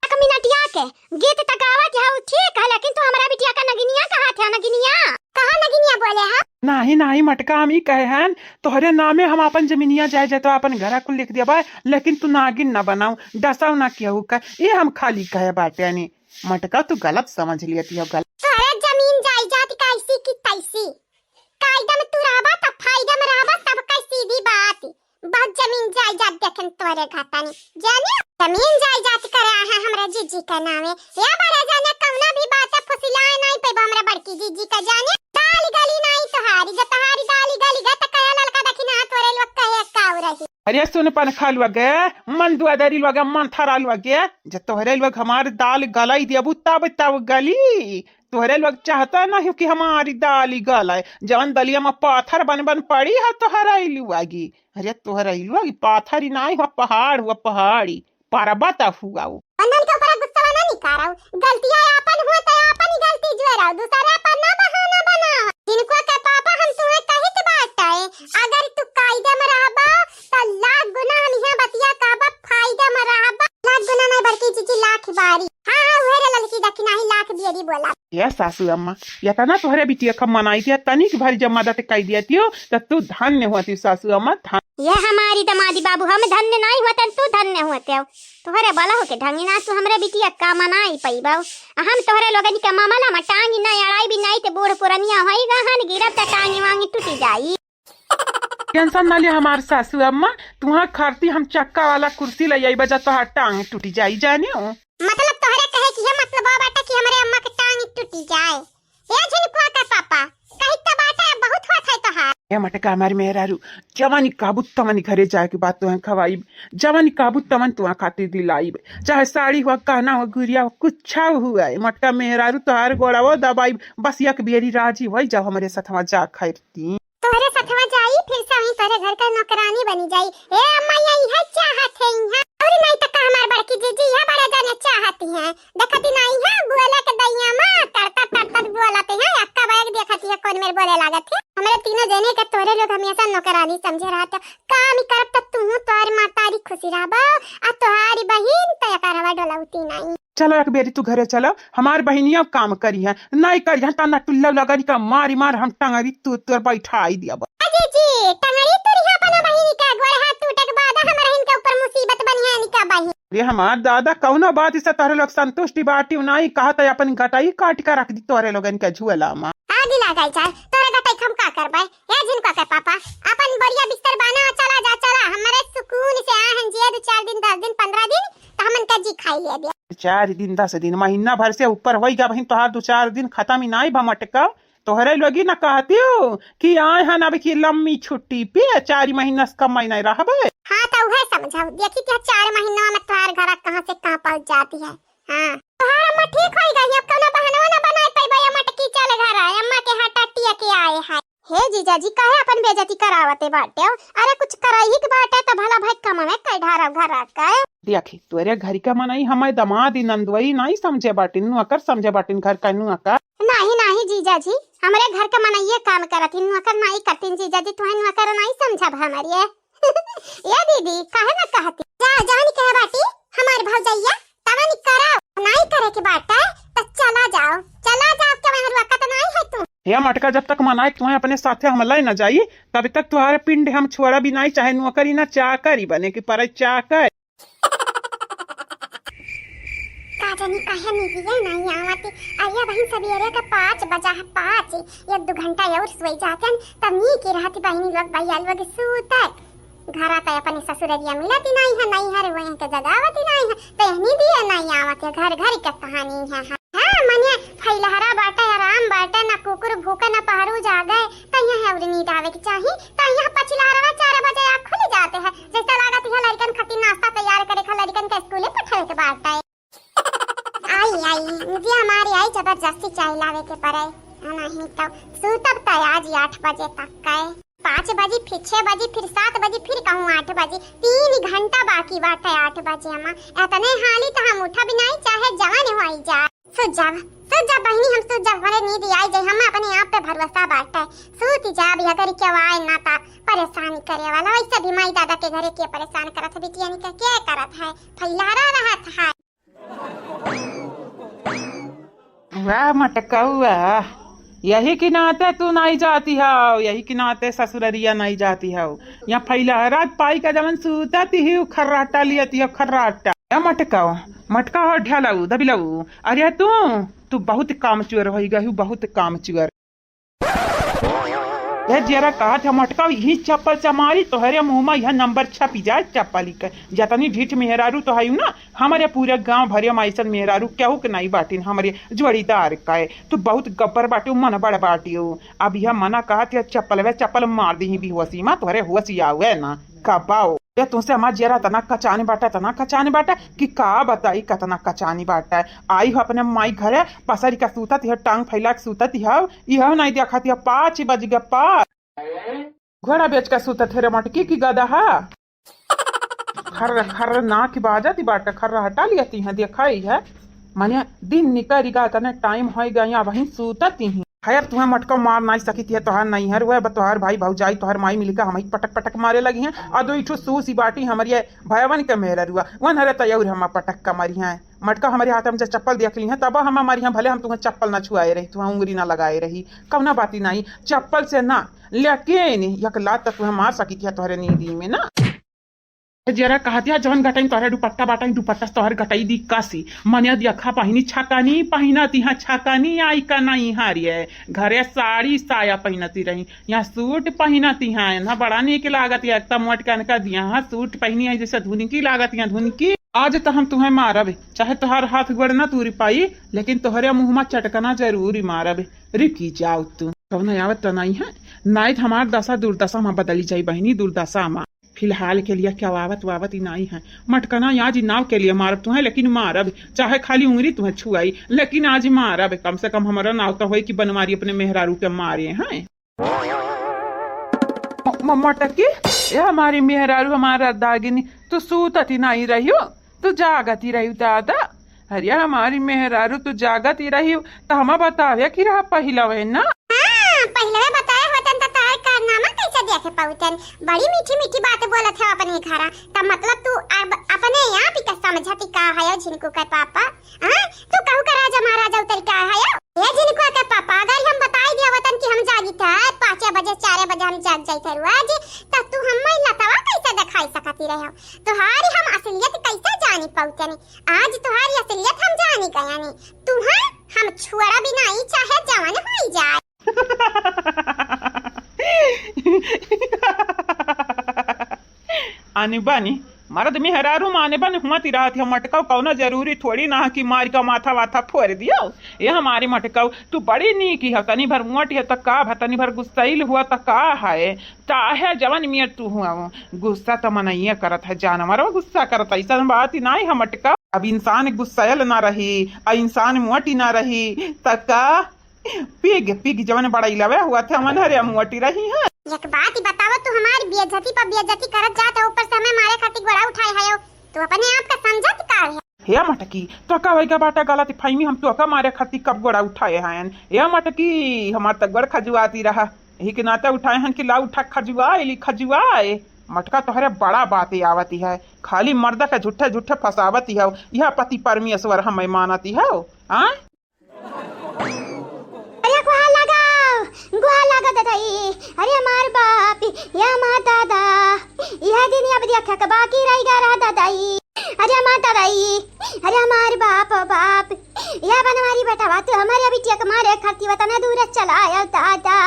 एक मिनटिया के गीत त गावा के हऊ ठीक है, लेकिन तू हमरा बिटिया का नगिनिया कहा थे, नगिनिया? कहा नगिनिया बोले है? नाही, नाही मटका, हम ई कहे हन, तोहरे नामे हम आपन जमीनिया जाए जतवा आपन घरा कुल लिख देबा, लेकिन तू नागिन ना बनाऊ, डसाऊ ना केहू का, ये हम खाली कहे बाटे नी। मटका, तू गलत समझ लियत हो, गलत। तोहरे जमीन जायदाद कैसी की तैसी, कायदा में तू रहबा त फायदा में रहबा, सबका सीधी बात। बहुत जमीन जायदाद देखेन तोरे घाटानी। जाने, जमीन जायदाद करे आए हैं हमरा जीजी के नामे। या बड़े जाने कौना भी बात फुसिलाए नहीं पैबा हमरा बड़की जीजी का जाने। दाल गली नहीं तोहारी, जब तोहारी दाल गली गा त कहे ललका दखिना तोरे लोग कहे काऊ रही। अरे सुन पनखा लोग, मन दुआदारी लोग, मन थरा लोग, जब तोहरे लोग हमार दाल गलाई देबू तब तब गली। तोहरे लोग चाहता नहीं कि हमारी दाल गलाए, जवन दलिया में पाथर बन बन पड़ी है तोहरा इलुआ गी। अरे तोहरा इलुआ गी पाथर ही नाई हुआ, पहाड़ हुआ, पहाड़ी, पर्वत हुआ वो। बंधन के ऊपर गुस्सा ना निकारो, गलतियां आपन हुआ तो आपन ही गलती जोराओ, दूसरे पर ना बहाना बनाओ। जिनको के पापा हम तुम्हें कहित बाटे, अगर तू कायदे में रहबा तो लाख गुना हम यहाँ बतिया कहबा, फायदे में रहबा, लाख गुना नहीं बल्कि जीजी लाख बारी। हाँ, हाँ, उहे रे ललकी दखिनाही लाख बियरी बोला। ए सासू अम्मा, एतना तोहरे बिटिया का मनाई दिया, तनिक भर जब मदद कई दिया तियो, त तू धन्य होती सासू अम्मा, धन्य। ये हमारी दमादी बाबू, हम धन्य नाई होतन, तू धन्य होते हो। तोहरे बलहु के ढंगी ना तू हमरे बिटिया का मनाई पईबा। आ हम तोहरे लोगन के मामला में टांगी ना अड़ाई भी नाई ते बूढ़ पुरनिया होई गहन गिरब त टांगी वांगी टूटी जाई। टेंशन ना ले हमार सासू अम्मा, तुहां खारती हम चक्का वाला कुर्सी ले आई बजा तोहार टांग टूटी जाई जाने हो। मतलब तोहरे कहे कि ये मतलब बाटे कि हमरे अम्मा के टांग टूटी जाए। ए झिनकुआ के पापा, कही त बाटे बहुत होत है तोहार। ए मटका हमार मेहरारू, जवानी काबू तमन घरे जाए के बाद तुहां खवाई, जवानी काबू तमन तुहां खातिर दिलाई, चाहे साड़ी हुआ, गहना हुआ, गुरिया हुआ, कुछ हुआ है। मटका मेहरारू तोहार गोड़ावो दबाई, बस एक बेरी राजी होई जाओ हमरे साथ वहां जा खैरती। तोहरे सथवा जाई, फिर से वहीं तोहरे घर का नौकरानी बनी जाई। ए अम्मा, या इहे चाहत है इहाँ। और नहीं तो का हमार बड़की जीजी इहाँ बड़ा जाने चाहती हैं। देखती नहीं है, बोले के दैया माँ, तड़तड़ तड़तड़ बोलते हैं। अक्का बैग देखती है, कौन मेरे बोले लागत है। हमरे तीनों जने के तोहरे लोग हमेशा नौकरानी समझे रहते। काम ही करब तो तू तोहर मातारी खुशी रहबो, आ तोहारी बहिन तो एकर हवा डोलौती नहीं। चलो एक बेरी तू घरे चलो, हमार बहिनिया काम करी है, नहीं करी है, तना टुल्ला लगन का मारी मार हम टंगरी तू तोर बैठाई दिया बा। अजी जी, टंगरी तुरिया अपना बहिनी का गोड़ हाथ टूटे के बाद हम रहन के ऊपर मुसीबत बनिया निका बहिन। रे हमार दादा, कौनो बात से तोहरे लोग संतुष्टि बाटी नहीं कहत है, अपन गटाई काट के रख दी तोहरे लोगन के झुअला मा। आगी लगाई चाहे तोरे गटाई हम का करबै? ए झिनका के पापा, अपन बोरिया बिस्तर बाना, चला जा, चला, हमरे सुकून से आहन जिए दो चार दिन, दस दिन, पन्द्रह दिन, त हमन का जी खाई ले दिया। चार दिन, दस दिन, महीना भर से ऊपर होई गया बहिन, तोहार दो चार दिन खत्म ही नाई बा मटका। तोहरे लोगी ना कहतियो कि आए हन अब की लम्मी छुट्टी पे, चार महीना से कम नहीं रहबे। हाँ, त उहे समझाओ, देखी कि चार महीना में तोहार घर कहाँ से कहाँ पहुँच जाती है। हाँ, तोहार अम्मा ठीक होई गई, अब कौनो बहाना ना बनाए पैबे, अम्मा टकी चल घर आए, अम्मा के हाथ टट्टिया के आए है। हे जीजा जी, काहे अपन बेइज्जती करावते बाटे? अरे कुछ करही के बाटे त भला भाई कमवे कइ ढारब घर के। देखी, तोरे घर के मनई हमार दमाद ई नंदुई नाई समझे बाटिन, नौकर समझे बाटिन घर का नौकर। नाही, नाही जीजा जी, हमरे घर के मनइये काम करत ही, नौकर नाई करतीन जीजा जी, तुहे नौकर नाई समझब हमरे। ए दीदी, काहे ना कहती? जा, जवन कहे बाटी, हमार भौजैया, तवन करो। नाई करे के बाटे, त चला जाओ, चला जाओ, के वहाँ रुआ कत नाई है तू। हे मटका, जब तक मनाए तुहे अपने साथे हम लै न जाई, तब तक तुहारे पिंड हम छोड़ा भी नाई, चाहे नौकरी ना चाकरी बने की परे चाकर। का जानी काहे नींदिया नाई आवत। अरे बहिन, सबेरे के पाँच बजा है, पाँच, एक दो घंटा और सोई जातन, तब नीक रहत बहिनी लोग, भैया लोग सूतत। घरा त अपने ससुररिया मिलत ही नाई है, नैहर वहीं के जगावत ही नाई है, त नींदिया नाई आवत है, घर घर के कहानी है। हाँ, मने फैलहरा बाटे, आराम बाटे, ना कुकुर भूके, ना पहरू जागे, त यहाँ है और नींद आवे के चाही, त यहाँ पछिलहरा चार बजे आँख खुल जाते हैं, जैसे लागत है लड़कन खातिर नाश्ता तैयार करे खा, लड़कन के स्कूले पठावे के बाटे। आई, आई, मुझे हमारी आई जबरदस्ती चाय लावे के पड़े, नहीं तो सूतब त आज ही आठ बजे तक का। पाँच बजी, फिर छह बजी, फिर सात बजी, फिर कहूँ आठ बजी, तीन घंटा बाकी बाटे आठ बजे। अम्मा, इतने हाली तो हम उठब नहीं, चाहे जवन होई जा। सुत जाब, सुत जाब बहिनी, हम सुत जाब, हमरे नींद आई जाई, हम अपने आप पे भरोसा बाटे। सूत जाब, अगर केहू आए ना ता परेशान करे वाला, वैसे भी माई दादा के घरे के परेशान करत है, बिटिया के के करत है, फैलहरा रहत है। वाह मटकौआ, यही के नाते तू नाई जाती हौ, यही के नाते ससुररिया नाई जाती हौ। यहाँ फैलहरा पाई का जवन सूतती ही, खर्राटा लियती हौ, खर्राटा। ए मटकौ, मटका हो ढेलऊ, दबिलऊ। अरे तू, तू बहुत कामचोर होइ गयू, बहुत कामचोर। ए जेरा कहत है मटका, यही चप्पल चमारी तोहरे मुँह मा यह नंबर छपी जाए चप्पल ही के। जतनी ढीठ मेहरारू तो हयू ना, हमरे पूरे गाँव भरे मा अइसन मेहरारू केहू के नाई बाटिन, हमरे जोड़ीदार का है। तू बहुत गब्बर बाटियो, मन बड़ बाटियो। अब यह मना कहत है चप्पल वे चप्पल मार दीही बेहोशी मा, तोहरे होश आवे ना। कबाओ। ये तुमसे हमार जियरा तना कचानी बाटा, तना कचानी बाटा कि का बताई कतना कचानी बाटा। आई हो अपने माई घरे, पसरी का सूतत है, टांग फैला के सूतत है, इहो नहीं देखत है, पाँच बज गया, पाँच। घोड़ा बेच के सूतत है रे मटकी की गदहा। खर्र खर्र नाक बाजत बाटा, खर्र हटा लियती है, देखाई है। माने दिन निकल गा, तने टाइम होई गया, वहीं सूतत ही। खैर, तुहे मटका मार नाई सकित है, तोहार नैहर हुए, अब तोहार भाई भौजाई, तोहार माई मिलके हमही पटक पटक मारे लगी हैं। आ दो इठो सूसी बाटी हमरे भयवन के मेहररुआ, वन हरे तयौर हम पटक के मरी हैं। मटका हमरे हाथ में जब चप्पल देख ली हैं, तब हम मरी हैं, भले हम तुहे चप्पल ना छुआए रही, तुहे उंगली ना लगाए रही, कौना बाती नाई, चप्पल से ना, लेकिन एक लात तो तुहे मार सकित है तोहरे नींदी में ना। जरा कहतिया, जवन गटई तोहरे दुपट्टा बाटई, दुपट्टा से तोहर गटई दी कासी। मने देखा पहिनी छकनी पहिनती हाँ, छकनी आई का नहीं हारी है। घरे साड़ी साया पहिनती रही, यहाँ सूट पहिनती हाँ, ना बड़ा नीक लागत है। एकदम मोट के अनका दिया हाँ, सूट पहिनी है जैसे धुनकी लागत है, धुनकी। आज तो हम तुहे मारब, चाहे तोहर हाथ गोड़ ना तूरी पाई, लेकिन तोहरे मुँह मा चटकना जरूर मारब। रुकी जाओ तू, कौन आवत तो नहीं है, नाई तो हमार दशा दुर्दशा मा बदली जाई बहिनी, दुर्दशा मा। फिलहाल के लिए क्या आवत वावत ही नाई है। मटकना या जी नाव के लिए मारब तुहे, लेकिन मारब, चाहे खाली उंगली तुहे छुआई, लेकिन आज मारब। कम से कम हमारा नाव तो होई कि बनवारी अपने मेहरारू के मारे हैं। म-, म-, मटकी, ये हमारी मेहरारू, हमारा दागिनी, तू सूतती नाई रहियो, तू जागती रहियो दादा। अरे हमारी मेहरारू, तू जागती रहियो, तो हमा बतावे कि रहा पहिलवे ना। हाँ, पहिलवे बताए होतन त तोहार कारनामा कैसे देखे पाउतन? बड़ी मीठी मीठी बात बोलत है अपने घरा, त मतलब तू अब अपने आप ही का समझती का है झिनकू के पापा? हाँ, तू कहू का राजा महाराजा उतर के आया है? ए झिनकुआ के पापा, अगर हम बताई दिया होतन कि हम जागी थे पाँचे बजे, चारे बजे हम जाग जाई थे रोज, त तू हम लतवा कैसे दिखाई सकती रहे हो? तोहारी हम असलियत कैसे जानी पाउतनी? आज तोहारी असलियत हम जानी गयानी। तुहे हम छोड़ा बिना ही चाहे जवन होई जाए। आनी बानी, मर्द मेहरारू माने बन हुआ ती रहत है मटका, कौनो जरूरी थोड़ी ना है कि मार का माथा वाथा फोड़ दियो। ये हमारी मटका, तू बड़ी नीक है, तनी भर मोट है त का भा, तनी भर गुस्सैल हुआ त का है, चाहे जवन मियर तू हुआ हो, गुस्सा त मनइये करत है, जानवर गुस्सा करत है, ऐसन बात ही नाई है मटका। अब इंसान गुस्सैल ना रही, आ इंसान मोटी ना रही, त का पीग, पीग जवन बड़ई लवे हुआ थे, हमन हरे मुअटी रही है। एक बात ही बतावा, तू हमारी बेइज्जती पर बेइज्जती करत जात है, ऊपर से हमें मारे खातिर गोड़ा उठाए है, तू अपने आप का समझत का है? हे मटकी, तो का होइगा बाटा गलत फहमी, हम तो का मारे खातिर कब गोड़ा उठाए हैं? हे मटकी, हमार त गोड़ खजुआती रहा, यही के नाते उठाए हैं कि ला उठा खजुआए, ली खजुआए। मटका तोहरे बड़ा बात आवती है, खाली मर्द के झूठे झूठे फसावती है, यह पति परमेश्वर हमें मानती है, हाँ? अरे गोहा लगाओ, गोहा लगा ददाई। अरे हमार बाप, या हमार दादा, यह दिन अब देखा के बाकी रह गया रहा ददाई। अरे हमार ददाई, अरे हमार बाप, ओ बाप, या बनवारी बेटा बात हमारे बिटिया के मारे खातिर वतने दूर चला आया दादा।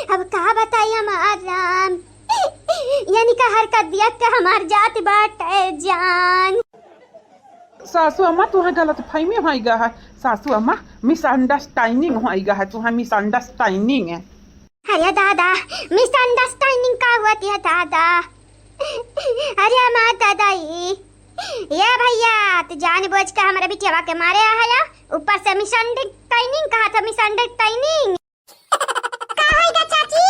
अब का बताई हमार राम, यानी का हरकत दिया के हमार जात बाटे जान। सासू अम्मा, तुहाँ गलत फहमी होइगा है। सासू अम्मा, मिसअंडरस्टैंडिंग होइगा है, तुहाँ मिसअंडरस्टैंडिंग है। अरे दादा, मिसअंडरस्टैंडिंग का होती है दादा? अरे अम्मा दादा, ई, ये भैया, तू जान बूझ के हमारे बिटिया के मारे आया, ऊपर से मिसअंडरस्टैंडिंग कहा था, मिसअंडरस्टैंडिंग। का होइगा चाची?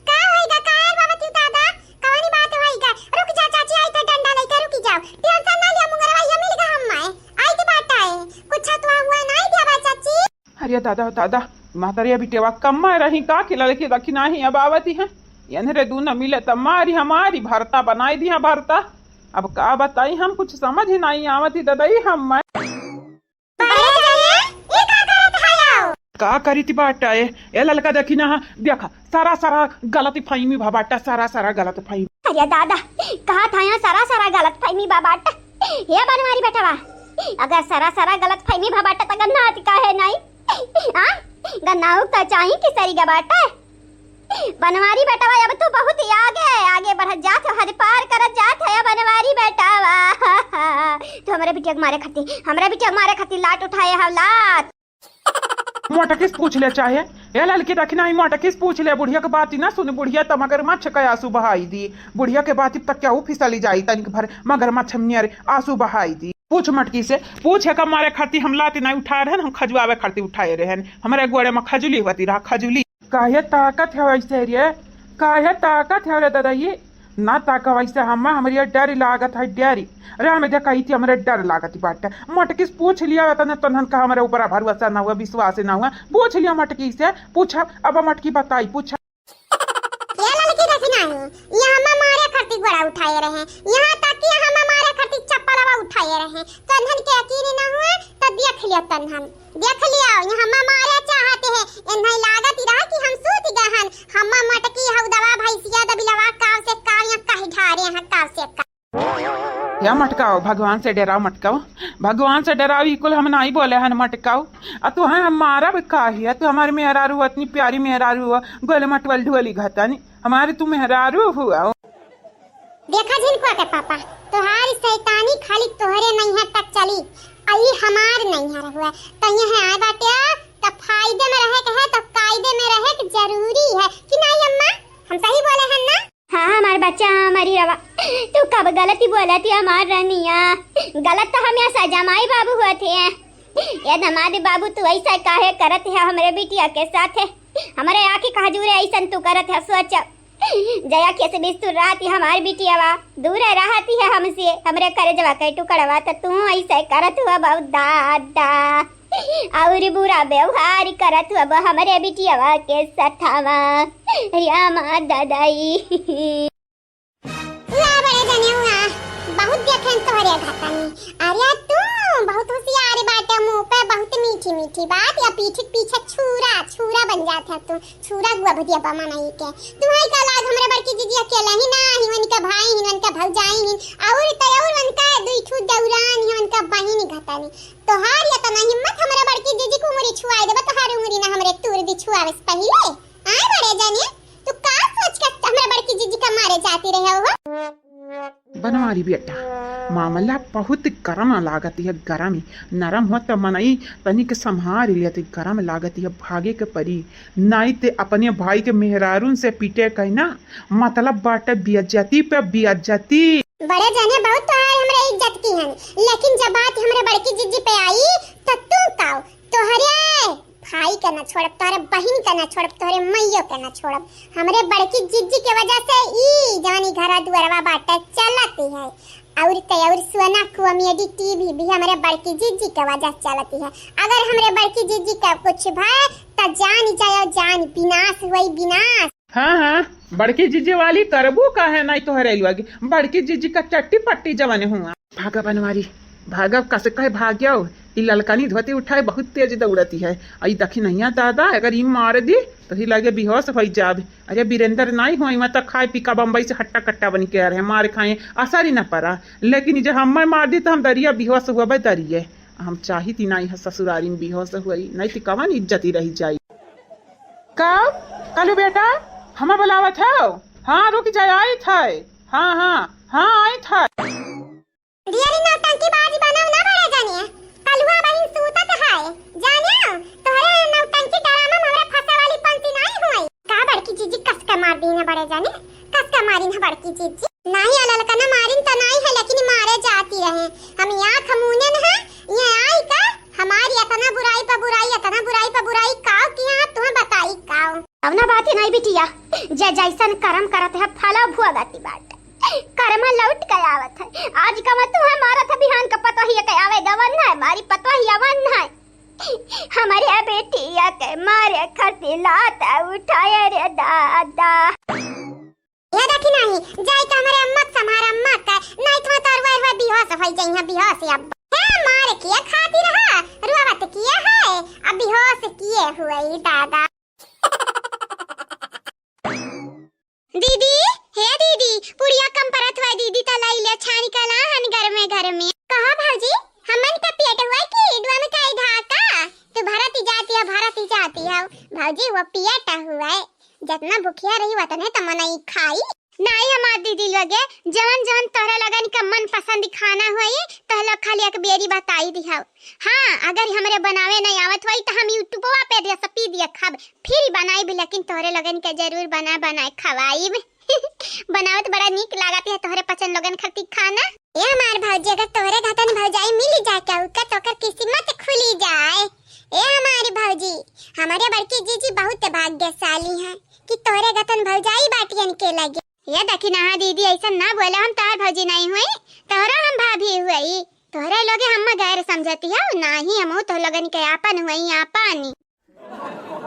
का होइगा? का है बाबा तू दादा? कवनी बात होइगा? रुक जा चाची, आई तो डंडा लेके रुकी जाओ। टेंशन ना लिया, मुंगरवा ये मिल गया हम माए। आई के बात आए। कुछ तो हुआ ना दिया बा चाची। अरे दादा, दादा, मातरिया बिटेवा कम्मा रही का कि लड़की रखी नाही अब आवती है। एनरे दू न मिले त मारी हमारी भरता बनाई दिया भरता। अब का बताई हम, कुछ समझ ही नहीं आवती ददई हम मैं। बड़े जाने, ई का करत हयो? का करीत बाटा ए? ए ललका देखी ना, देखा, सारा सारा गलत फहमी भा बाटा, सारा सारा गलत फहमी। अरे दादा, कहा था यहाँ सारा सारा गलत फहमी बा बाटा। हे बनवारी बेटवा, अगर सारा सारा गलत फहमी भा बाटा त गन्ना आती काहे नहीं? आ? गन्ना उगता चाही कि सरी गा बाटा? बनवारी बेटवा, अब तू बहुत ही आगे, आगे बढ़त जात हो, हद पार करत जात है बनवारी बेटवा। तू हमरे बिटिया के मारे खातिर, हमरे बिटिया के मारे खातिर लात उठाए हव, लात। मोटकी से पूछ ले चाहे, ए ललकी देखी नाही, मोटकी से पूछ ले, बुढ़िया के बात ही ना सुन, बुढ़िया त मगरमच्छ का आंसू बहाई दी, बुढ़िया के बात तक केहू फिसली जाई, तनिक भर मगरमच्छ नियर आंसू बहाई दी। पूछ मटकी से, पूछ, एका मारे खातिर हम लात नहीं उठाए रहन, हम खजुआवे खातिर उठाए रहन, हमरे गोड़े में खजुली होती रहा, खजुली। काहे ताकत है वैसे रे? काहे ताकत है रे दादा ये? ना ताका वैसे, हम्मा, हमरी डर लागत है, डरी। अरे हमें देखा ही थी, हमरे डर लागत बाटे। मटकी से पूछ लिया, तने तनहन का हमरे ऊपर भरोसा ना हुआ, विश्वास ना हुआ। पूछ लिया मटकी से, पूछा, अब मटकी बताई, पूछा। ये लड़की देखी नाही, ये हम्मा मारे खातिर गोड़ा उठाए रहे, यहाँ तक कि हम्मा मारे खातिर चप्पलवा उठाए रहे। तनहन के यकीन ना हुआ, तो देख लिया तनहन। देख लिया, ये हम्मा मारे चाहते हैं, इन्हें लागत ही रहा कि हम सूत गए हन। हम्मा मटकी हऊ दवा भैंसिया दबिलवा काव से काव या कह ढारे हैं काव से काव। या मटकाओ, भगवान से डराओ मटकाओ, भगवान से डराओ, ई कुल हम नाई बोले हन मटकाओ। आ तू है हम मारब काहे? तू हमारी मेहरारू हो, इतनी प्यारी मेहरारू हो, गोले मटवल ढोली घतनी, हमारी तू मेहरारू हुआ। देखा झिनकुआ के पापा, तोहारी शैतानी खाली तोहरे नैहर तक चली, आ ई हमार नैहर हुआ। त यहाँ आए बाटे त फायदे में रहे के है, त कायदे में रहे के जरूरी है कि नहीं अम्मा? हम सही बोले हैं ना? हाँ, हमार बच्चा, हमारी रवा, तू कब गलती बोला थी हमार रनिया? गलत तो हम यहाँ सजा माई बाबू हुआ थे। ये हमारे बाबू, तू ऐसा काहे करत है हमरे बिटिया के साथ है? हमरे आँखी का हजूरे ऐसन तू करत है, सोच। जया के से बिस्तुर रात ही हमार बिटियावा दूर रहती है हमसे, हमरे करेजवा के टुकड़वा, त तू ऐसे करत हुआ बहुत दादा, और बुरा व्यवहार करत हुआ हमरे बिटियावा के सथावा। अरे हमार दादाई। ला बड़े जने हुआ, बहुत देखेन तोहरे घाटा में। अरे तू बहुत होशियार बाटे, मुंह पे बहुत मीठी मीठी बात, या पीठ पीछे छुरा, छुरा बन जात है तू। छुरा गुआ भुजिया बा मनई के। तुम्हारी का लाज हमरे बड़की जीजी अकेले ही ना, हिवन के भाई, हिवन के भौजाई, हिन और त और उनका दुई ठू दौरान, हिवन का बहिन घतनी। तोहार ये तना हिम्मत हमरे बड़की जीजी को उंगली छुआए देबा, तोहार उंगली ना हमरे तूर दी छुआवे से पहिले। आए बड़े जने, तू का सोच के हमरे बड़की जीजी का मारे जाती रहे हो? बनवारी बेटा, मामला बहुत गरम लागत है, गरम। नरम हो त मनई तनिक संभार लेते, गरम लागत है, भागे के परी, नाई ते अपने भाई के मेहरारून से पीटे कही ना, मतलब बाटे बेइज्जती पे बेइज्जती। बड़े जने बहुत तोहार हमरे इज्जत की हन, लेकिन जब बात हमरे बड़की जिज्जी पे आई, त तू काओ, तोहरे भाई के ना छोड़ब, तोहरे बहिन के ना छोड़ब, तोहरे मइयो के ना छोड़ब। हमरे बड़की जिज्जी के वजह से ई जौन ई घरा दुअरवा बाटे चलत है। और ते और सोना कुआ में एडी टीवी भी हमरे बड़की जिज्जी के वजह से चलत है। अगर हमरे बड़की जिज्जी का कुछ भय त जान जाओ, जान विनाश हुई, विनाश। हाँ, हाँ, बड़की जिज्जी वाली करबू काहे नाई तोहरे लगे? बड़की जिज्जी का चट्टी पट्टी जवन हुआ। भागा बनवारी, भागा, कस कहे भाग्यो। ई ललकनी धोती उठाए बहुत तेज दौड़ती है। आई दखिनहिया दादा, अगर ई मार दी तो ही लगे बेहोश होई जाब। अरे बीरेंद्र नाई हो, इमा तो खाए पी का बम्बई से हट्टा कट्टा बन के आ रहे, मार खाए, असर ही ना पड़ा। लेकिन जब हम मार दी तो हम दरिया बेहोश हुआ बे दरिये। हम चाहित ही नाई है ससुरारी में बेहोश हुई, नाई तो कवन इज्जत ही रही जाई। का? कालू बेटा, हमें बुलावत हो? हाँ, रुक जाए, आइत है। हाँ, हाँ, हाँ, आइत है। ढेरी नौटंकी बाजी बनाओ ना बड़े जाने। कलुआ बहिन सूतत है। जानियो, तोहरे नौटंकी ड्रामा में हमरा फंसे वाली पंती नाई हुई। का बड़की जीजी कस के मार दी ना बड़े जाने? कस के मारी ना बड़की जीजी? नाई अलल का ना मारिन त नाई है, लेकिन मारे जाती रहे। हम यहाँ खमूने न है, ये आई का हमारी इतना बुराई पर बुराई, इतना बुराई पर बुराई काव किया, तुम्हें बताई काव। अब ना बात ही नहीं बिटिया, जे जैसन करम करत है फला भुगती बाटे। करमा लौट के आवत है। आज का मैं तुम्हें मारत है, बिहान का पतोहिया के आवे गवन है, मारी पतोहिया वन है। हमारे बेटिया के मारे खातिर लात उठाए रे दादा। ये देखी नहीं, जाई के हमारे अम्मा के संभार अम्मा के, नहीं तो तोर वह वह बेहोश होई जइहा, बेहोश अब। हे मार किए खातिर है, रुआवत किए है, अब बेहोश किए हुए दादा। दीदी, हे दीदी, पुड़िया कम परत हुआ दीदी, त लाई ले छानी का लाहन घर में, घर में। कहा भौजी, हमन का पेट हुआ कि डुआ में काई ढाका? तू भरत ही जाती है, भरत ही जाती है। भौजी, वो पेट हुआ है, जितना भुखिया रही उतने त मनई खाई। नाई हमार दीदी लोगे, जवन जवन तोहरे लोगन का मन पसंद खाना होई, तोह लोग खाली एक बेरी बताई दिहाओ। हाँ, अगर हमरे बनावे नहीं आवत होई त हम YouTubeवा पे recipe देखब, फिर बनाइब, लेकिन तोहरे लोगन के जरूर बना बनाए खवाइब। बनावत बड़ा नीक लागत है तोहरे पचन लोगन खातिर खाना। ए हमार भौजी, अगर तोहरे घतन भौजाई मिल जाए केहू के तो ओकर किस्मत खुली जाए। ए हमारी भौजी, हमारे बड़की जीजी बहुत भाग्यशाली हैं कि तोहरे घतन भौजाई बाटियन के लगे। ये देखी ना दीदी, ऐसा ना बोला, हम तोहर भौजी नहीं हुई, तोहरो हम भाभी हुई। तोहरे लोगे हम गैर समझती हो, नाही हम तो लोगन के आपन हुई, आपन।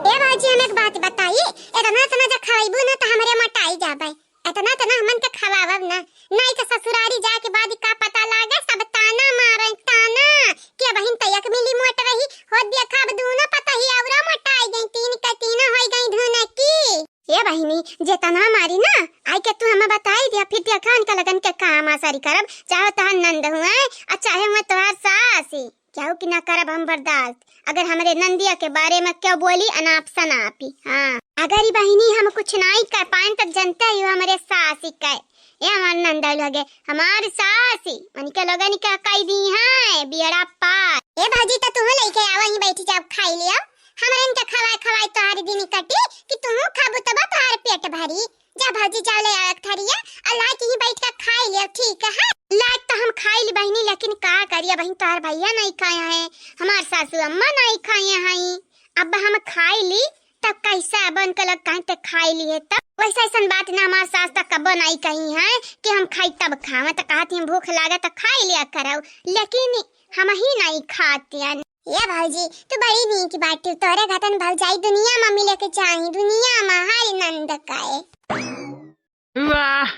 ए भौजी, हम एक बात बताई, इतना इतना जो खवाइबू ना तो हमरे मोटाई जाबे, इतना इतना हमन के खवावब ना, नहीं तो ससुरारी जाके बाद का पता लागे, सब ताना मारे, ताना कि अब हिन तयक मिली मोट रही, हो देखा अब दूनो पतही औरा मोटाई गई, तीन के तीनों होई गई धुन की। ए बहिनी, जेतना मारी ना, आई के तू हमें बताई दिया, फिर देखा उनका लगन के काम आसारी करब, चाहे तहार नंद हुए, आ चाहे हुए तोहार सास ही, केहू की ना करब हम बर्दाश्त। अगर हमरे नंदिया के बारे में क्यों बोली अनाप शनापी, हाँ। अगर ई बहिनी हम कुछ नाई कर पाएन त जनते ही हमरे सास ही कहे, ए हमार नंद लोगे, हमार सास ही, उनके लोगन का कई दी है बियड़ा पार। ए भौजी, तो तू लेके आवा, ही बैठी जाओ, खाई लिया। हमरे इनके खवाए खवाए तोहार दिन कटी कि तू खाबू तब तोहार पेट भरी। जा भौजी, जाओ ले आओ एक थरिया, और लाइके ही बैठ के खाई लियो, ठीक है? लाइक तो हम खाई ली बहिनी, लेकिन का करिया बहिन, तोहार भैया नहीं खाया है, हमार सासू अम्मा नहीं खाया है। अब हम खाई ली, तब कैसे अब उनके लग कहीं तक खाई ली है तब? वैसे ऐसन बात ना, हमार सास तक कबो नहीं कही है कि हम खाई तब खावे, तो कहती हम भूख लागे तो खाई लिया करो, लेकिन हम ही नहीं खाते हैं। ए भौजी, तू बड़ी नीक बाटी, तोहरे घतन भौजाई दुनिया में मिले के चाही, दुनिया में हर नंद काए। वाह,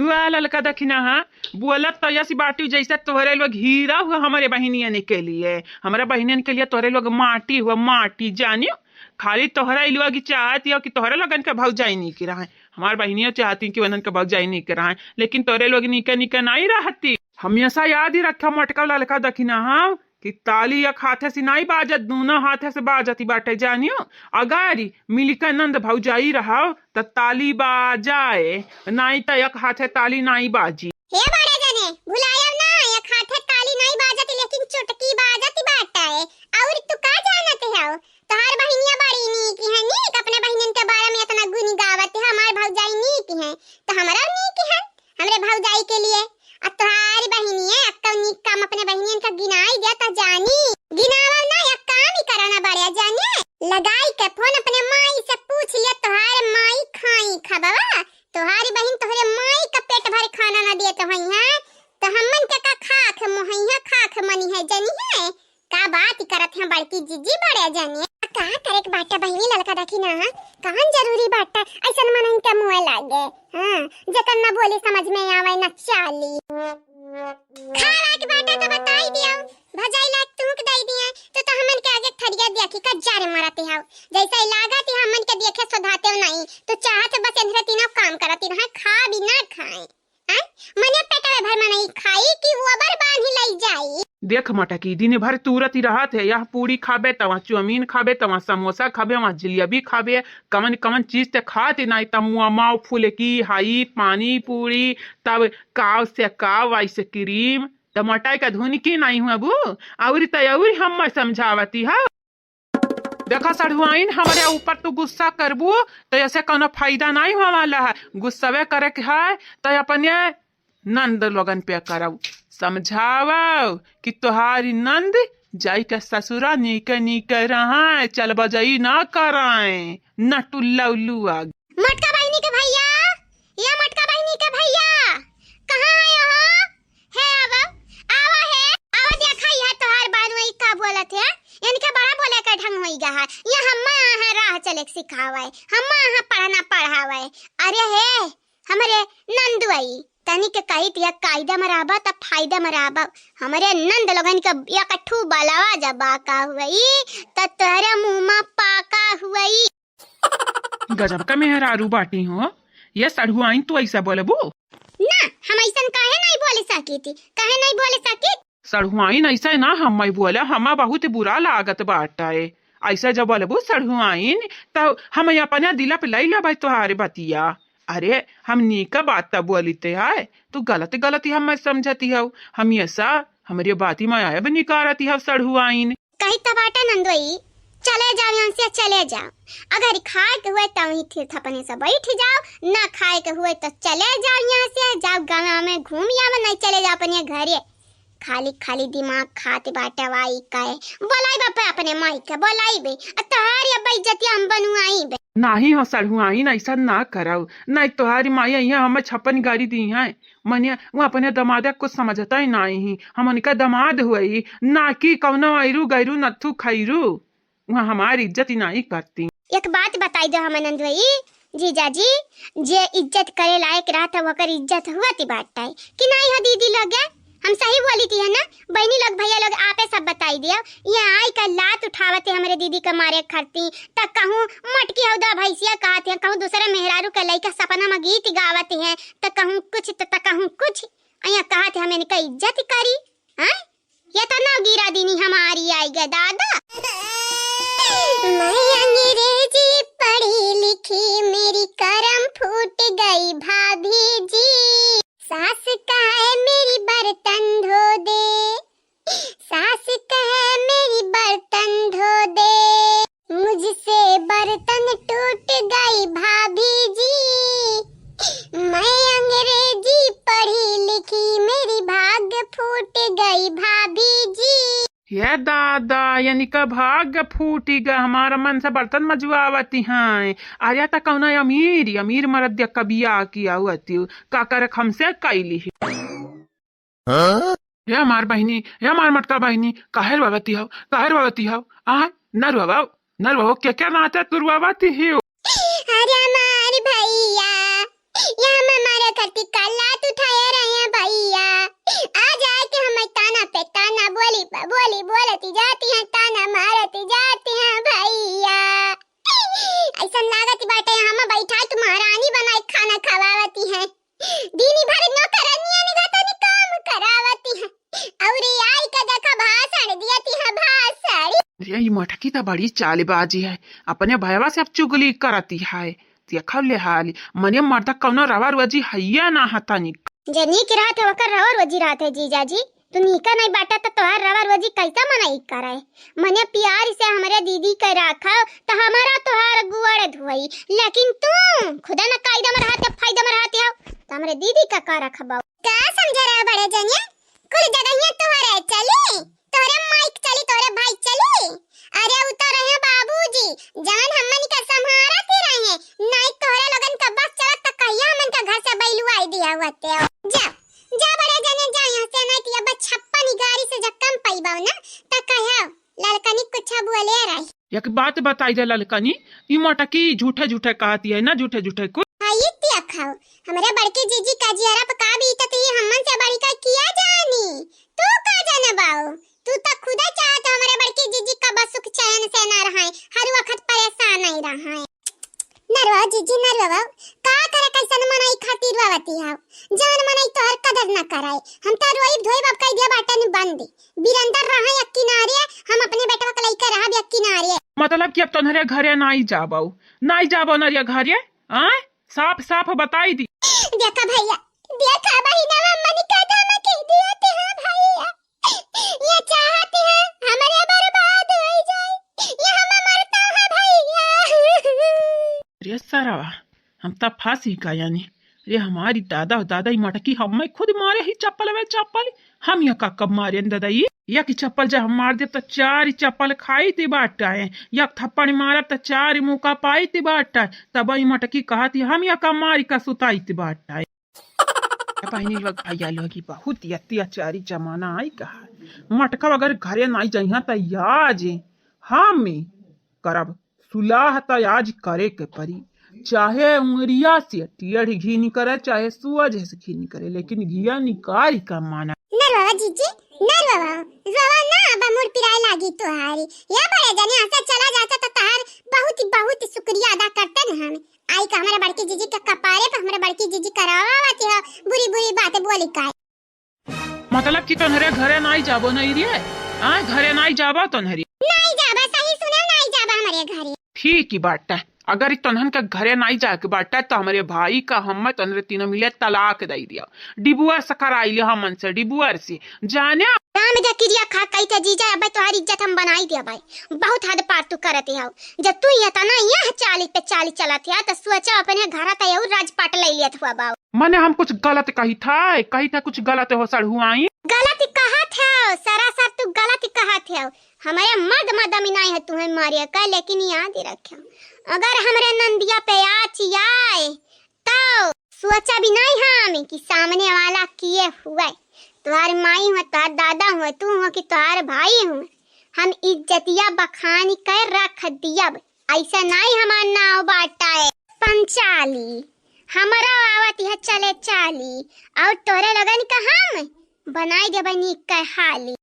वाह ललका दखिना, हाँ, बोलत तो ऐसी बाटी जैसे तोहरे लोग हीरा हुआ हमरे बहिनियन के लिए, हमरा बहिनियन के लिए तोहरे लोग माटी हुआ, माटी जानियो। खाली तोहरा ई लोग चाहत हो कि तोहरे लोगन के भौजाई नीक रहे, हमार बहिनियों चाहती कि उन्हन के भौजाई नीक रहे, लेकिन तोहरे लोग नीके नीके नहीं रहती। हमेशा याद ही रखा मोटका ललका दखिना, हाँ, कि ताली एक हाथे से नाई बाजत, दूनो हाथे से बाजती बाटे जानियो। अगर मिलिके नंद भौजाई रहव त ताली बाजाए, नाई त एक हाथे ताली नाई बाजी। हे बड़े जने, भुलायब ना, एक हाथे ताली नाई बाजत, लेकिन चुटकी बाजत बाटे। और तू का जानत हव? तोहार बहिनिया बड़ी नीक है, नीक अपने बहिनन के बारे में इतना गुनी गावत है, हमार भौजाई नीक है, तो हमरा नीक है। हमरे भौजाई के लिए। आ तोहारी बहिनिये अक्का नीक काम अपने बहिनियन का गिनाई दे त जानी। गिनावा ना, एक काम ही करना बढ़िया जाने। हाँ, बड़की जीजी बड़े जने। का करे के बाटा बहिनी, ललका देखी ना, हाँ? कहाँ जरूरी बाटा, ऐसन मन इनके मुँह लागे। हाँ, जेकर ना बोली समझ में आवे ना चाली। खाए के बाटा तो बताई दियो, भजाई लायक तुहूँ के दई दिए, तो, तो हमन के आगे थरिया देखी का जारे मारत हौ। जैसे ही लागत है हमन के देखे सोधाते नहीं, तो चाहत बस इन्हरे तीनों काम करती रहे, खा भी ना खाए। आय, मने पेटवे भर मनई खाई कि वो अबर बांधी लई जाई। देख मटकी, दिन भर तूरत ही रहत है, यह पूड़ी खाबे, तवा चाउमीन खाबे, तवा समोसा खाबे, वहाँ जिलेबी खाबे, कवन कवन चीज ते खात ही नहीं, तब मोमो, फुलकी, हई, पानी पूड़ी, तब काव से काव आइसक्रीम, त मोटाई का धुन की नहीं हुआ बू, अउरी त अउरी हम समझावती है। देखा सढ़ुआइन, हमरे ऊपर तू गुस्सा करबू तो ऐसे कोनो फायदा नहीं होने वाला है। गुस्सवे करे के है तो अपने नंद लोगन पे करब, समझावब कि तोहारी नंद जाई के ससुरा नीके नीके रहे, चल बजाई ना कराए, न टुल्ला उल्लू आग। मोटका बहिनी के भैया, ये मोटका बहिनी के भैया, कहाँ है हो? हे आवा, आवा हे, आवा देखा यह तोहार बानुई का बोलत है। इनके बड़ा बोले के ढंग होई गा है। ये हम्मा यहाँ राह चले के सिखावे, हम्मा यहाँ पढ़ना पढ़ावे। अरे हे, हमरे नंदुई, तनी के कही तिया कायदे में रहबा त फायदे में रहबा। हमरे नंद लोगन के एक ठू बलवा जबा का हुई, त तोहरे मुँह में पाका हुई। गजब का मेहरारू बाटी हो, ये सढ़ुआइन तू ऐसा बोलबू? ना, हम ऐसन काहे नहीं बोले सकी थी, काहे नहीं बोले सकी? सढ़ुआइन ऐसा ना हम बोले, हमा बहुत बुरा लागत बाटे। ऐसा जब बोलबू सढ़ुआइन, त हम अपने दिला पे लई लेबै तोहारे बतिया। अरे, हम नीका बात त बोलिते है, तू गलत गलत ही हम समझती हौ। हम ऐसा हमरे बाती में आयब निकारती हौ सढ़ुआइन। कही त बाटा नंदोई, चले जाओ यहाँ से, चले जाओ। अगर खाए के हुए त वहीं थीर थपने से बैठ जाओ, ना खाए के हुए त चले जाओ यहाँ से, जाओ गाँव में घूम आवा, नहीं चले जाओ अपने घरे। खाली खाली दिमाग खात बाटे वाई काहे। बोलाई बापे अपने माई के, बोलाई बे। आ तोहार ये बेइज्जती हम बनुआई बे। नाही हो सढ़ुआइन, ऐसा ना करौ, नहीं तोहारी माई यहाँ हमें छप्पन गारी दी है। मने वो अपने दमाद के कुछ समझता ही नहीं, हम उनका दमाद हुई ना कि कौनो ऐरू गैरू नथु खैरू। वहाँ हमार इज्जत ही नाई करती। एक बात बताई दो हम आनंद भाई, जीजा जी, जे इज्जत करे लायक रहत है, ओकर इज्जत हुआ ती बाटे कि नाई हो दीदी लोग? हम सही बोली थी है ना? बहनी लोग, भैया लोग, आपे सब बताई दियो। ये आई का लात उठावत है हमरे दीदी का मारे खरती, त कहूँ मटकी हौदा भैंसिया कहत है, कहूँ दूसरे मेहरारू के लइका सपना में गीत गावत है, त कहूँ कुछ, त, त कहूँ कुछ। अइया कहत है हम इनका इज्जत करी, हाँ? ये तो नौगीरा दिनी हमारी आई गे दादा। मैं अंग्रेजी पढ़ी लिखी, मेरी करम फूट गई भाभी जी। सास कहे मेरी बर्तन धो दे, सास कहे मेरी बर्तन धो दे। मुझसे बर्तन टूट गई भाभी जी, मैं अंग्रेजी पढ़ी लिखी, मेरी भाग फूट गई भाभी जी। हे दादा, यानी का भाग फूटी गा, हमारा मन से बर्तन मजुआवती हैं। अरे त कौनो अमीर, अमीर मरद दिया कबिया किया हुआ ती, का करक हमसे कैली है। हाँ? हे हमार बहिनी, हे हमार मटका बहिनी, काहे रोवती हौ, काहे रोवती हौ? आ, न रोवौ, न रोवौ, के, के नाते तू रोवती हियो? अरे हमार भैया, ये हम हमारे घर की कल्ला तू उठाए रहे हैं भैया। आ जाए के हमें ताना पे ताना बोली, बोली, बोलती जाती हैं, ताना मारती जाती हैं भैया। ऐसा लागत बाटे हम बैठा के महारानी बनाए खाना खवावती हैं। दिन भर नौकरानिया निघातनी काम करावती है, और आई का देखा भाषण दियती है, भाषण। अरे, ई मटकी त बड़ी चालबाजी है, अपने भयवा से अब चुगली करती है। देखा ले हाली, मने मर्दा कौनो रवा रोजी हैया ना हता निक। जे नीक रहत है, ओकर रवा रोजी रहत है, जीजा जी। तू नीका नहीं बाटा त तोहार रवा रोजी कैसा मनई करे? मने प्यार से हमरे दीदी के राखव त हमारा तोहार गुआड़ धोई, लेकिन तू खुदा न कायदा में रहते, फायदा में रहते हो, त हमरे दीदी का का रखबो? का समझ रहे हो बड़े जनिया? कुल जगहिया तोहरे चली, तोहरे माइक चली, तोहरे भाई चली। अरे उ तो रहे बाबूजी, जवन हमन का संभारत ही रहे, नहीं तोहरे लोगन का बस चलत त कहिया हमन का घर से बैलुआई दिया हुआ ते। जा, जा बड़े जने जा यहाँ से, नहीं तो अब छप्पन गाड़ी से जब कम पैबा ना, त कहिया ललकनी कुछ बोले रही। एक बात बताई दे ललकनी, ई मोटकी झूठे झूठे कहती है ना, झूठे झूठे कुछ। हाँ, ई तिया खाओ, हमरे बड़की जीजी का जियरा पे का बीतत ही, हमन से बढ़िका किया जानी। तू का जाने बाऊ, तू तो खुदे चाहत हो हमरे बड़की जीजी का बस सुख चैन से ना रहाए, हर वक्त परेशान नहीं रहाए। नरवा जीजी नरवा, का करे कैसन मनई खातिर रोवती हो, जवन मनई तोहर कदर न करे। हम तो रोइब धोइब अब कह दिया बाटन बंद, बिरंदर रहे एक किनारे, हम अपने बेटवा के लइके रहब एक किनारे। मतलब कि अब तोहरे घरे नाई जाबो, नाई जाबो नरिया घरे, आय? साफ साफ बताई दी। देखा भैया, देखा बहिनवा, मनी का धमकी दिया थे, हाँ भैया, ये चाहती है हमरे बर्बाद हो जाए, ये हम मरता है भैया। रे सरवा, हम त फंसी का यानी। रे हमारी दादा, दादा, ई मटकी हमें खुद मारे ही चप्पल में चप्पल। हम या का कब मारे दादा ई? या की चप्पल जब हम मार देब त चार चप्पल खाई ती बाटा है, या थप्पड़ मारब त चार मुका पाई ती बाटा है। तब ई मटकी कहती हम या का मारी का सुताई ती बाटा है। ए बहिनी लोग, भैया लोग, ई बहुत ही अत्याचारी जमाना आई कहा। मटका अगर घरे नाई जइहा त याज हम करब सुलाह त आज करे के परी, चाहे उंगरिया से टेढ़ घी निकरे, चाहे सुअज से घी निकरे, लेकिन घिया निकारी का माना। नरवा जीजी, नरवा, रवा ना, अब मुड़ पिराए लागी तोहारी। या बड़े जने ऐसे चला जाता त तहार बहुत, बहुत शुक्रिया अदा करते न हम। आई का हमरे बड़की जीजी के कपारे पे हमरे बड़की जीजी करावत हो, बुरी बुरी बातें बोली का। मतलब कि तोहरे घरे नाई जाबो नहीं रे? आय, घरे नाई जाबो तोहरे? नाई जाबा, सही सुने, नाई जाबा हमरे घरे। ठीक ही बात है, अगर ई तोहन के घरे नाई जाए के बाटे तो हमरे भाई का हमें तोहरे तीनों मिले तलाक दे दिया, divorce कराई लिया हमन से, divorce। जाने? राम जा किरिया खा कही थे जीजा, अब तोहार इज्जत हम बनाई दिया भाई, बहुत हद पार तू करत हो। जब तू इतना यह चाली पे चाली चलत है तो सोचा अपने घर तय राजपाट ले लियत हुआ बाऊ। मने हम कुछ गलत कही था, कही था कुछ गलत हो सड़हुआई? गलत कहत हो, सरासर तू गलत कहत हो। हमरे मद मदमी नाई है तुहे मारे का, लेकिन याद ही रखे, अगर हमरे नंदिया पे आँच आए तो सोचा भी नाई हम कि सामने वाला किए हुए। तुहार माई हुए, तुहार दादा हुए, तू हुए कि तुहार भाई हुए, हम इज्जतिया बखानी कर रख दियब। ऐसा नाई हमार नाव बाटा है। पंचाली, हमरा आवत है चले चाली, और तोरे लगन का हम बनाई देबे नीक के हाली।